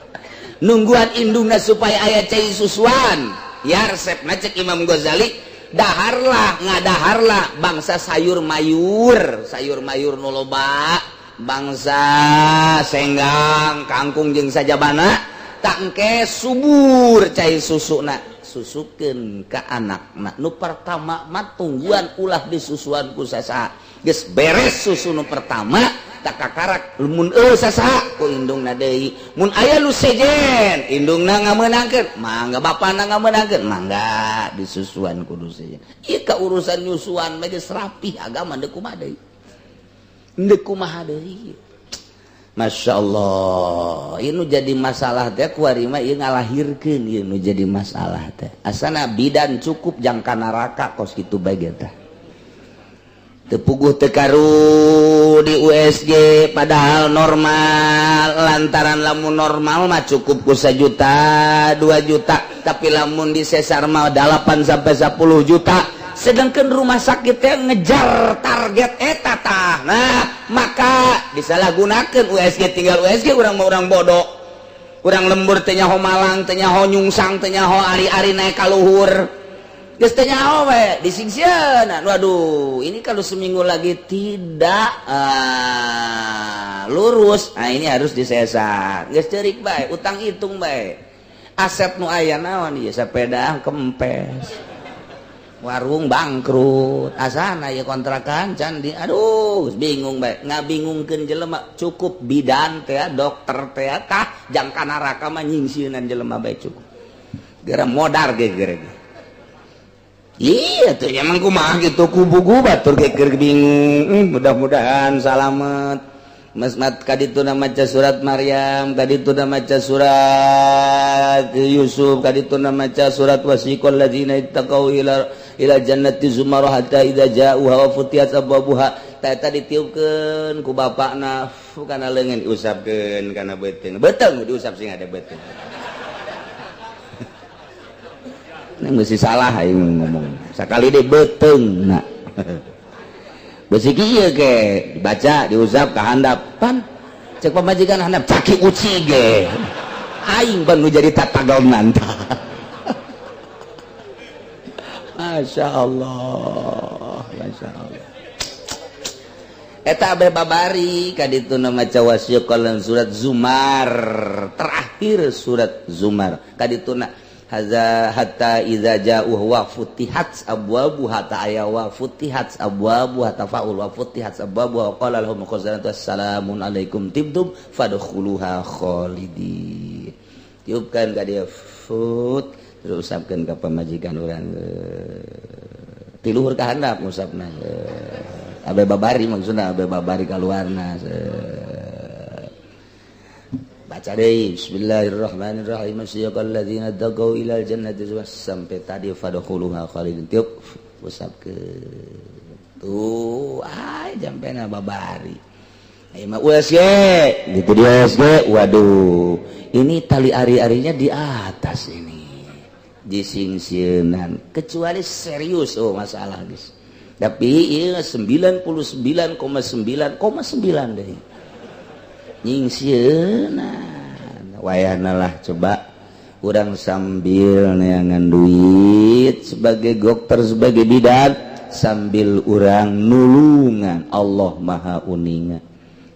Nungguan indungna supaya aya cai susuan. Ya resepna cek Imam Ghazali, daharlah ngadaharlah bangsa sayur mayur nu loba, bangsa senggang, kangkung jeung sajabana, tangke subur cai susuna, susukeun ka anakna. Nu pertama mah tungguan ulah disusuan ku sasaha. Geus beres susu nu pertama, tak kakarak mun eueuh sasaha ku indungna deui. Mun aya nu sejen, indungna ngameunangkeun, mangga bapana ngameunangkeun, mangga disusuan kudu sejen. Ieu ka urusan nyusuan mah geus rapih agama deuk kumaha deui. Deuk kumaha deui. Masya Allah, ieu nu jadi masalah teh kuari mah ieu ngalahirkeun ieu nu jadi masalah teh. Asana bidan cukup jangka neraka kos kitu bae ge teh. Teu puguh teu karu di USG padahal normal, lantaran lamun normal mah cukup ku 1 juta, 2 juta, tapi lamun di sesar mah 8 sampai 10 juta. Sedangkan rumah sakit teh ngejar target eta tah. Nah, maka disalahgunakeun USG tinggal USG urang mah urang bodoh. Urang lembur teh nyaho Malang, teh nyaho nyungsang, teh nyaho ari-ari naik ka luhur. Geus teh nyaho we disingsieunan. Waduh, ini kalau seminggu lagi tidak lurus. Nah, ini harus disesar. Geus ceurik bae, utang hitung bae. Aset nu aya naon ieu sepeda kempes. Warung bangkrut, asana ya kontrakan candi, aduh bingung bae, ngabingungkeun jelema cukup bidan teh, dokter teh, tah jangka neraka mah nyingsieunan jelema bae cukup. Geura modar ge geura. Iya tuh emang kumaha gitu kubugu batur ge keur bingung. Mudah-mudahan salamet. Mas mat kadituna maca surat Maryam, kadituna maca surat Yusuf, kadituna maca surat wasiqal ladzina ittaqau ila ila jannati zumara hatta idza ja'uha wa futiyat abwabuha. Ta eta ditiupkeun ku bapakna kana leungeun diusapkeun kana beuteung. Beuteung diusap sing ada beuteung. Ini mesti salah aing ngomong. Sakali deui beuteung na. Besi kieu ge dibaca diusap ka handap pan cek pamajikan handap caki uci ge aing pan nu jadi tatagonan tah. Masya Allah, Masya Allah. Eta abe babari kaditu maca wasiqal surat Zumar, terakhir surat Zumar kadituna haza hatta idza ja'u wa futihat abwabu hatta aya wa futihat abwabu hatta faul wa futihat abwabu wa qala lahum khazanatu assalamun alaikum tibtum fadkhuluha khalidin. Tiupkan ka dia fut, terus usapkeun ka pamajikan urang ti luhur ka handap ngusapna. Abe babari maksudna, abe babari kaluarna. Baca deui bismillahirrahmanirrahim siyaqal ladzina taqaw ilal jannati sampai tadi fadkhuluha khalidin, tiup usapkeun tuh ay jampena babari. Ayo mah USG gitu, di USG waduh ini tali ari-arinya di atas ini disingsieunan, kecuali serius oh masalah guys. Tapi iya 99,9,9 deh nyingsieunan wayahna lah. Coba urang sambil neangan duit sebagai dokter, sebagai bidan, sambil urang nulungan, Allah Maha uninga.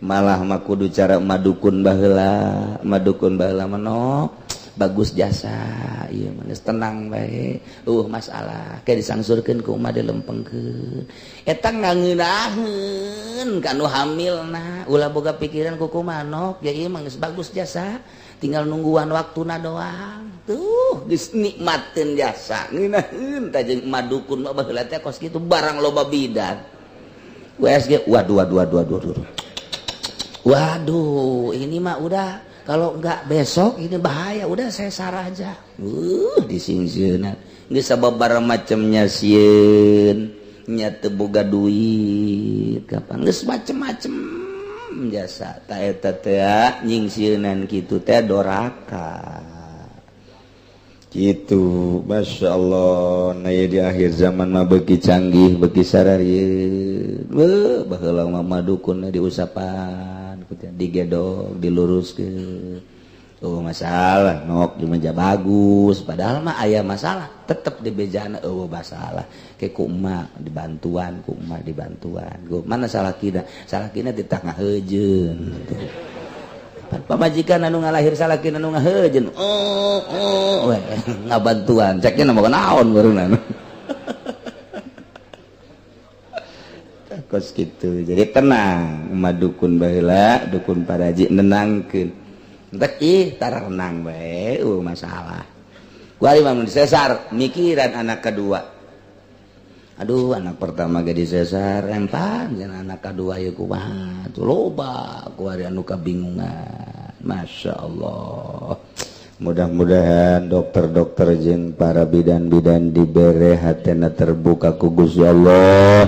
Malah mah kudu cara madukun baheula, madukun baheula manok bagus jasa ieu mah geus tenang bae, masalah kayak disangsurkeun ku umat, dilempengkeun eta ngangeunaheun ka nu hamilna, ulah boga pikiran ku manok ya, ieu mah geus bagus jasa, tinggal nungguan waktuna doang tuh, geus nikmateun jasa ngeunaheun. Tah jeung madukun mah baheula teh kos kitu, barang loba bidan USG, waduh waduh waduh waduh waduh waduh, ini mah udah kalau enggak besok ini bahaya, udah sesar aja. Disingsieunan geus sababaraha macamnya, sieun nya teu boga duit kapan, geus macem-macem jasa ta eta teh nyingsieunan kitu teh doraka. Gitu, Masya Allah. Nah ya, di akhir zaman mah beuki canggih, beuki sararieun. Beuh, baheula mah madukun diusapan, digedog, diluruskeun. Oh masalah nok di bagus, padahal mah aya masalah tetep di bejana, eueuh masalah ke ku emak dibantuan, ku emak dibantuan. Go mana salakina, salakina di tengah heujeun pamajikan anu ngalahir, salakina anu ngaheujeun, oh we ngabantuan, ceknya nama naon barunan kos gitu. Jadi tenang, madukun baheula, dukun paraji nenangkeun. Entek ih tara renang bae, masalah. Kuari mah sesar mikiran anak kedua. Aduh, anak pertama ge disesar empan, jeung anak kedua ieu kumaha tuh, loba kuari anu kabingungan. Masya Allah. Mudah-mudahan dokter-dokter jeung para bidan-bidan dibere hatena terbuka ku Gusti Allah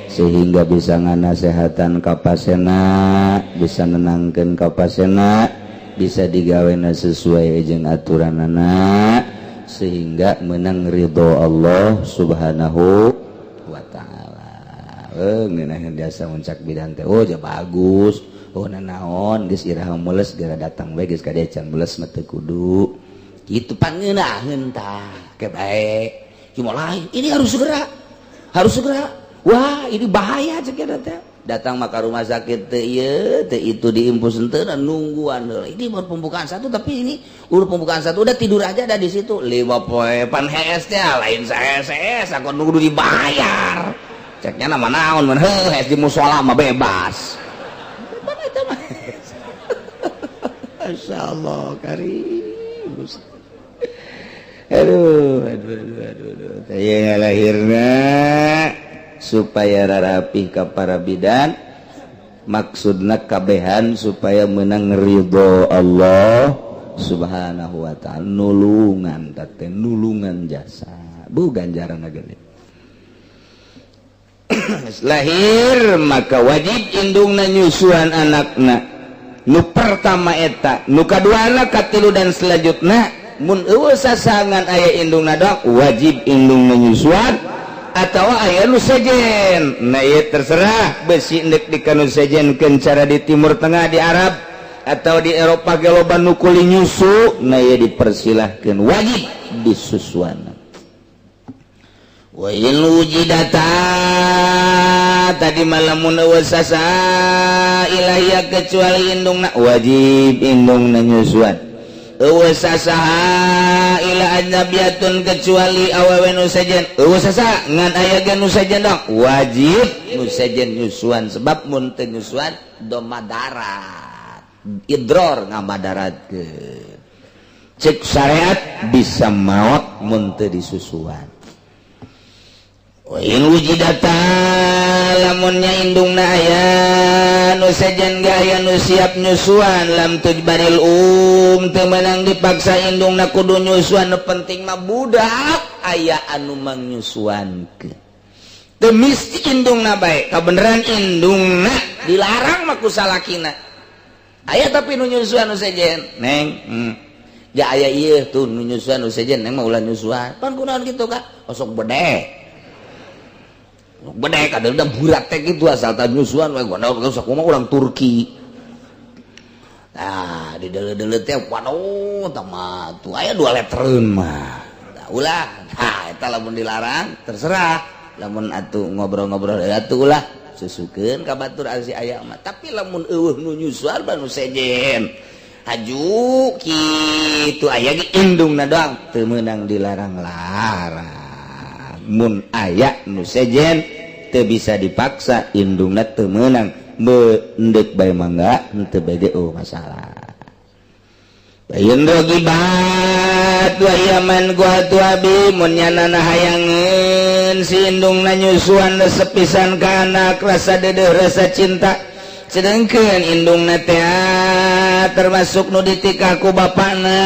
sehingga bisa nganasehatan ka pasienna, bisa nenangkeun ka pasienna, bisa digawena sesuai jeung aturanana sehingga menang ridho Allah Subhanahu wa Ta'ala. Ngeunah biasa muncak bidan teh, oh ja bagus, oh nanaon geus iraha mules geura datang we, geus ka can mules mah teu kudu kitu, pangeunaheun tah ke bae. Cuma lain ini harus segera, harus segera, wah ini bahaya cek eta teh. Datang maka rumah sakit teh ieu teh itu diinfus henteu, nungguan heula. Ini baru pembukaan satu, tapi ini udah pembukaan satu, udah tidur aja ada di situ lima poe pan HS teh lain saya aku nunggu dibayar ceknya nama naon mun heuh HS di musola mah bebas. Pan eta mah. Masya Allah karim. Aduh aduh aduh aduh aduh. Teh lahirna supaya rarapih ka para bidan, maksudna kabehan supaya menang ridho Allah Subhanahu wa Ta'ala, nulungan teh, nulungan jasa bu ganjaran gede. Lahir maka wajib indungna nyusuan anakna nu pertama eta, nu kaduana, katilu, dan selanjutnya. Mun eueuh sasangan aya indungna doang, wajib indungna nyusuan atau aya nu sejen. Nah ieu terserah besi ndek di kanu sejenkeun, cara di Timur Tengah, di Arab atau di Eropa ge loba nu kuli nyusu. Nah ieu dipersilahkeun, wajib disusuan. Wa in wujidata tadi malamun eueuh sasa ilahia kecuali indungna wajib indungna nyusuan. Eueuh sasaha ila ajnabiyatun kecuali awewe nu sejen. Eueuh sasa ngan aya ge nu sejen dong wajib nu sejen nyusuan, sebab mun teu nyusuan do madarat, idror ngamadaratkeun. Cek syariat bisa maot mun teu disusuan. Wa in wujidata lamunnya indungna aya nu sejen ge aya nu siap nyusuan, lam tujbaril teu meunang dipaksa indungna kudu nyusuan. Nu penting mah budak aya anu mangnyusuankeun, teu misti indungna bae. Kabeneran indungna dilarang mah ku salakina, aya tapi nu nyusuan nu sejen, neng ja aya ieu tuh nu nyusuan nu sejen, neng mah ulah nyusuan. Pan kunaon kitu ka osok bedek bedek ada udah burak teh gitu asal tah nyusuan we gua sok mah urang Turki. Nah, di deuleu-deuleu teh waduh tah mah tuh aya 2 letreun mah. Nah, ulah. Nah, eta lamun dilarang terserah. Lamun atuh ngobrol-ngobrol atuh ulah susukeun ka batur si aya mah. Tapi lamun eueuh nu nyusuan mah nu sejen. Haju kitu aya ge indungna doang teu meunang dilarang-larang. Mun aya nu sejen teu bisa dipaksa indungna teu meunang, endek bae mangga, henteu bae ge oh masalah. Bayin rogibat wa yaman gua abi mun nyanana hayangeun si indungna nyusuan resep pisan ka anak, rasa dedeuh rasa cinta, sedangkan indungna teh termasuk nu ditikah ku bapana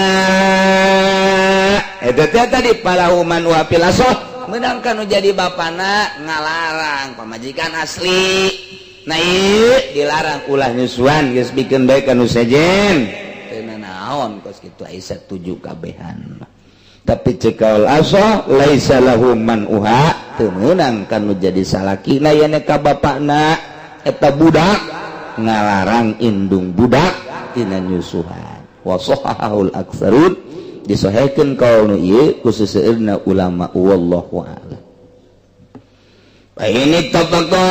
eta teh tadi palahuman wa pilasoh menangkan nu jadi bapana ngalarang pamajikan asli. Nah, ieu dilarang ulah nyusuan geus bikeun bae ka nu sejen teu nanaon kos kitu aya satuju kabehan. Tapi cek kaul asoh laisa lahu man uha teu meunang kan nu jadi salakina yen ka bapana eta budak ngalarang indung budak tina nyusuhan. Wa sahahul aktsarun disahihkeun kaul nu ieu ku seseueurna ulama, wallahu a'lam. Fa ini tafaqa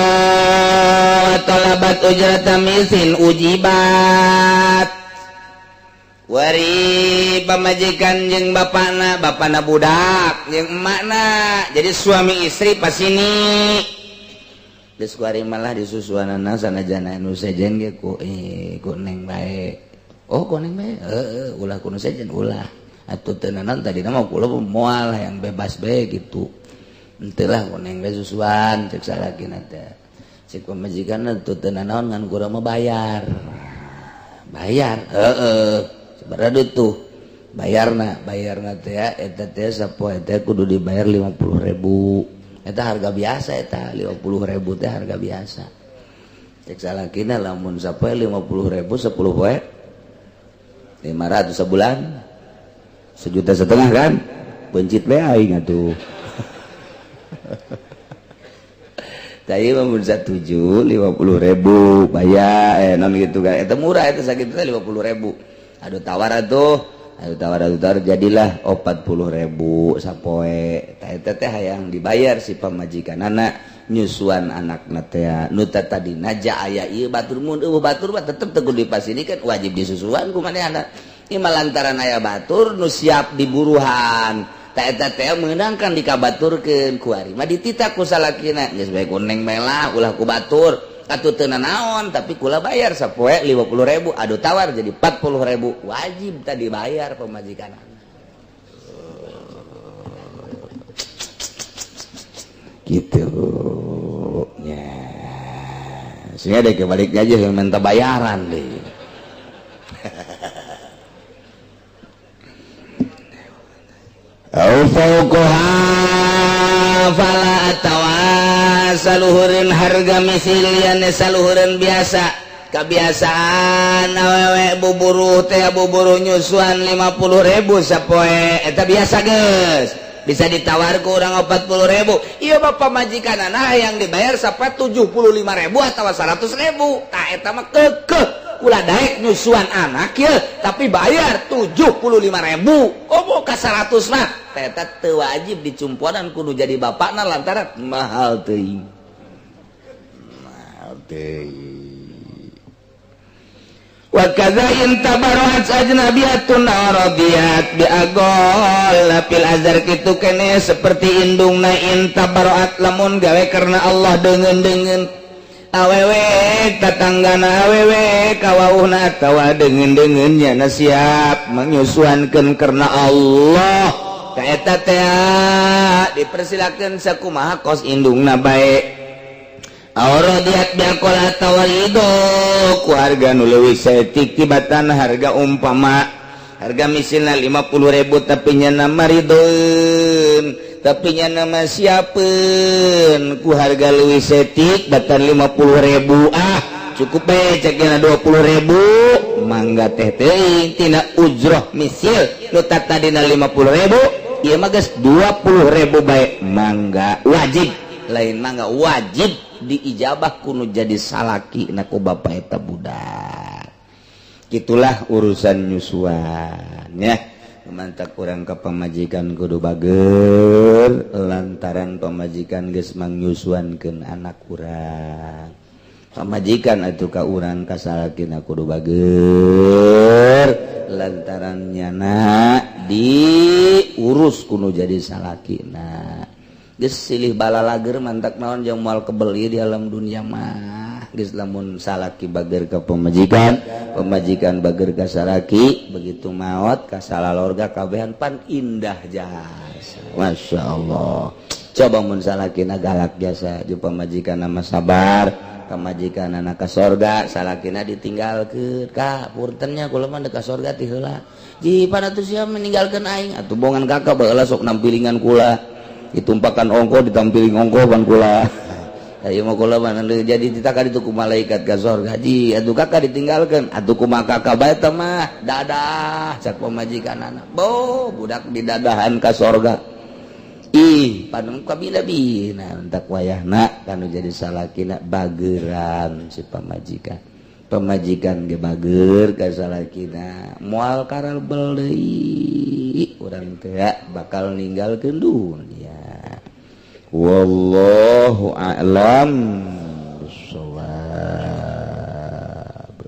talabat ujrata misin ujibat. Wari pamajikan jeung bapana, bapana budak jeung emakna, jadi suami istri pas ini geus kuari malah disusuanana sanajana nu sejen ge ku ku neng bae. Oh, ku neng bae, heeh, ulah ku nu sejen ulah atuh teu naon tadina mah kula moal yang bebas bae gitu. Henteu lah ku neng bae susuan cek salakina teh. Cek pamajikan atuh teu nanaon ngan kurang mah bayar. Bayar, heeh. Sabaraha tuh bayarna, bayarna teh eta teh sapoe teh kudu dibayar 50.000. Eta harga biasa eta 50.000 teh harga biasa. Cek salakina lamun sapoe 50.000 10 poe 500 sebulan. 1,5 juta kan? Bencit bae aing atuh. Tadi mah mun satuju 50.000 bayar non gitu kan. Eta murah eta sakitu teh 50.000. Aduh tawar atuh, aduh tawar aduh tawar jadilah 40.000 sapoe. Tah eta teh hayang dibayar si pamajikanana nyusuan anakna teh. Nu tadina ja aya ieu batur mun eueuh batur mah tetep teu kudu dipasini kan wajib disusuan ku manehna. Ieu mah lantaran aya batur nu siap diburuhan. Tah eta teh meunang kan dikabaturkeun ku ari mah dititah ku salakina geus bae ku neng bae lah ulah ku batur. Atuh teu nanaon tapi kula bayar sapoe 50.000, aduh tawar jadi 40.000 wajib tadi bayar pamajikan. Gitu nya. Sehingga deh kebaliknya aja yang minta bayaran deh. Au fauqaha fala atawa saluhureun harga misilian saluhureun biasa kebiasaan awewe buburuh teh buburuh nyusuan 50.000 sapoe eta biasa geus bisa ditawar ku urang 40.000. Ieu bapak majikanana yang dibayar sampai 75.000 atau 100.000. Tah eta mah keukeuh Kula daek nyusuan anak ya, tapi bayar 75.000. Komo ka 100 mah eta teu wajib dicumponan kudu jadi bapakna lantaran mahal teuing, mahal teuing. Wa kadza in tabarra'at ajnabiyatun radiyat bi aqall fil azhar. Kitu kene seperti indungna, in tabarra'at, lamun gawe karena Allah dengan awewe tatanggana, awewe kawauhna atawa dengan-dengannya na siap menyusuankeun karena Allah ka eta teh, dipersilakan sakumaha kos indungna bae. Diat ridho ku harga nu leuwih saeutik tibatan harga, umpama harga misilna 50.000, tapi nyana ridhoeun, tapi nyana mah siapeun ku harga leuwih saeutik batan 50.000. Ah, cukup bae cek 20.000, mangga teh teuing tina ujroh misil nu tadina 50.000, ieu mah geus 20.000 bae, mangga wajib, lain mangga, wajib diijabah kudu jadi salaki na ku bapak eta budak. Gitulah urusan nyusuan ya. Mantap, kurang ke pamajikan kudu bager lantaran pamajikan geus mangnyusuankeun anak urang. Pamajikan atuh ka urang, ka salakina kudu bager lantaran nyana diurus kudu jadi salakina. Geus silih balalager, mantak naon jeung moal kebeli di alam dunia mah. Geus, lamun salaki bager ka pamajikan, pamajikan bager ka salaki, begitu maot ka salalorga kabehan pan indah jasa. Masya Allah. Coba mun salakina galak jasa jeung pamajikan nama sabar, pamajikan anak ka sorga, salakina ditinggalkeun. Ka punten nya, kula mah ka sorga ti heula. Ji, pan atuh sia meninggalkeun aing atuh, bongan kakak baheula sok nampilingan kula, ditumpakan ongko, ditampiling ongko ban kula. Ayo mah kula mah jadi ditaka itu ku malaikat ka sorga. Ji, atuh kakak ditinggalkeun atuh, kumaha kakak bae teh mah? Dadah, cak pamajikan anak. Bo budak didadahan ka sorga. Ih, padahal kabila bina entak wayahna kanu jadi salakina bageran si pamajikan, pamajikan ge bager ka salakina, moal karabel deui urang teh bakal ninggalkeun dunia. Wallahu a'lam.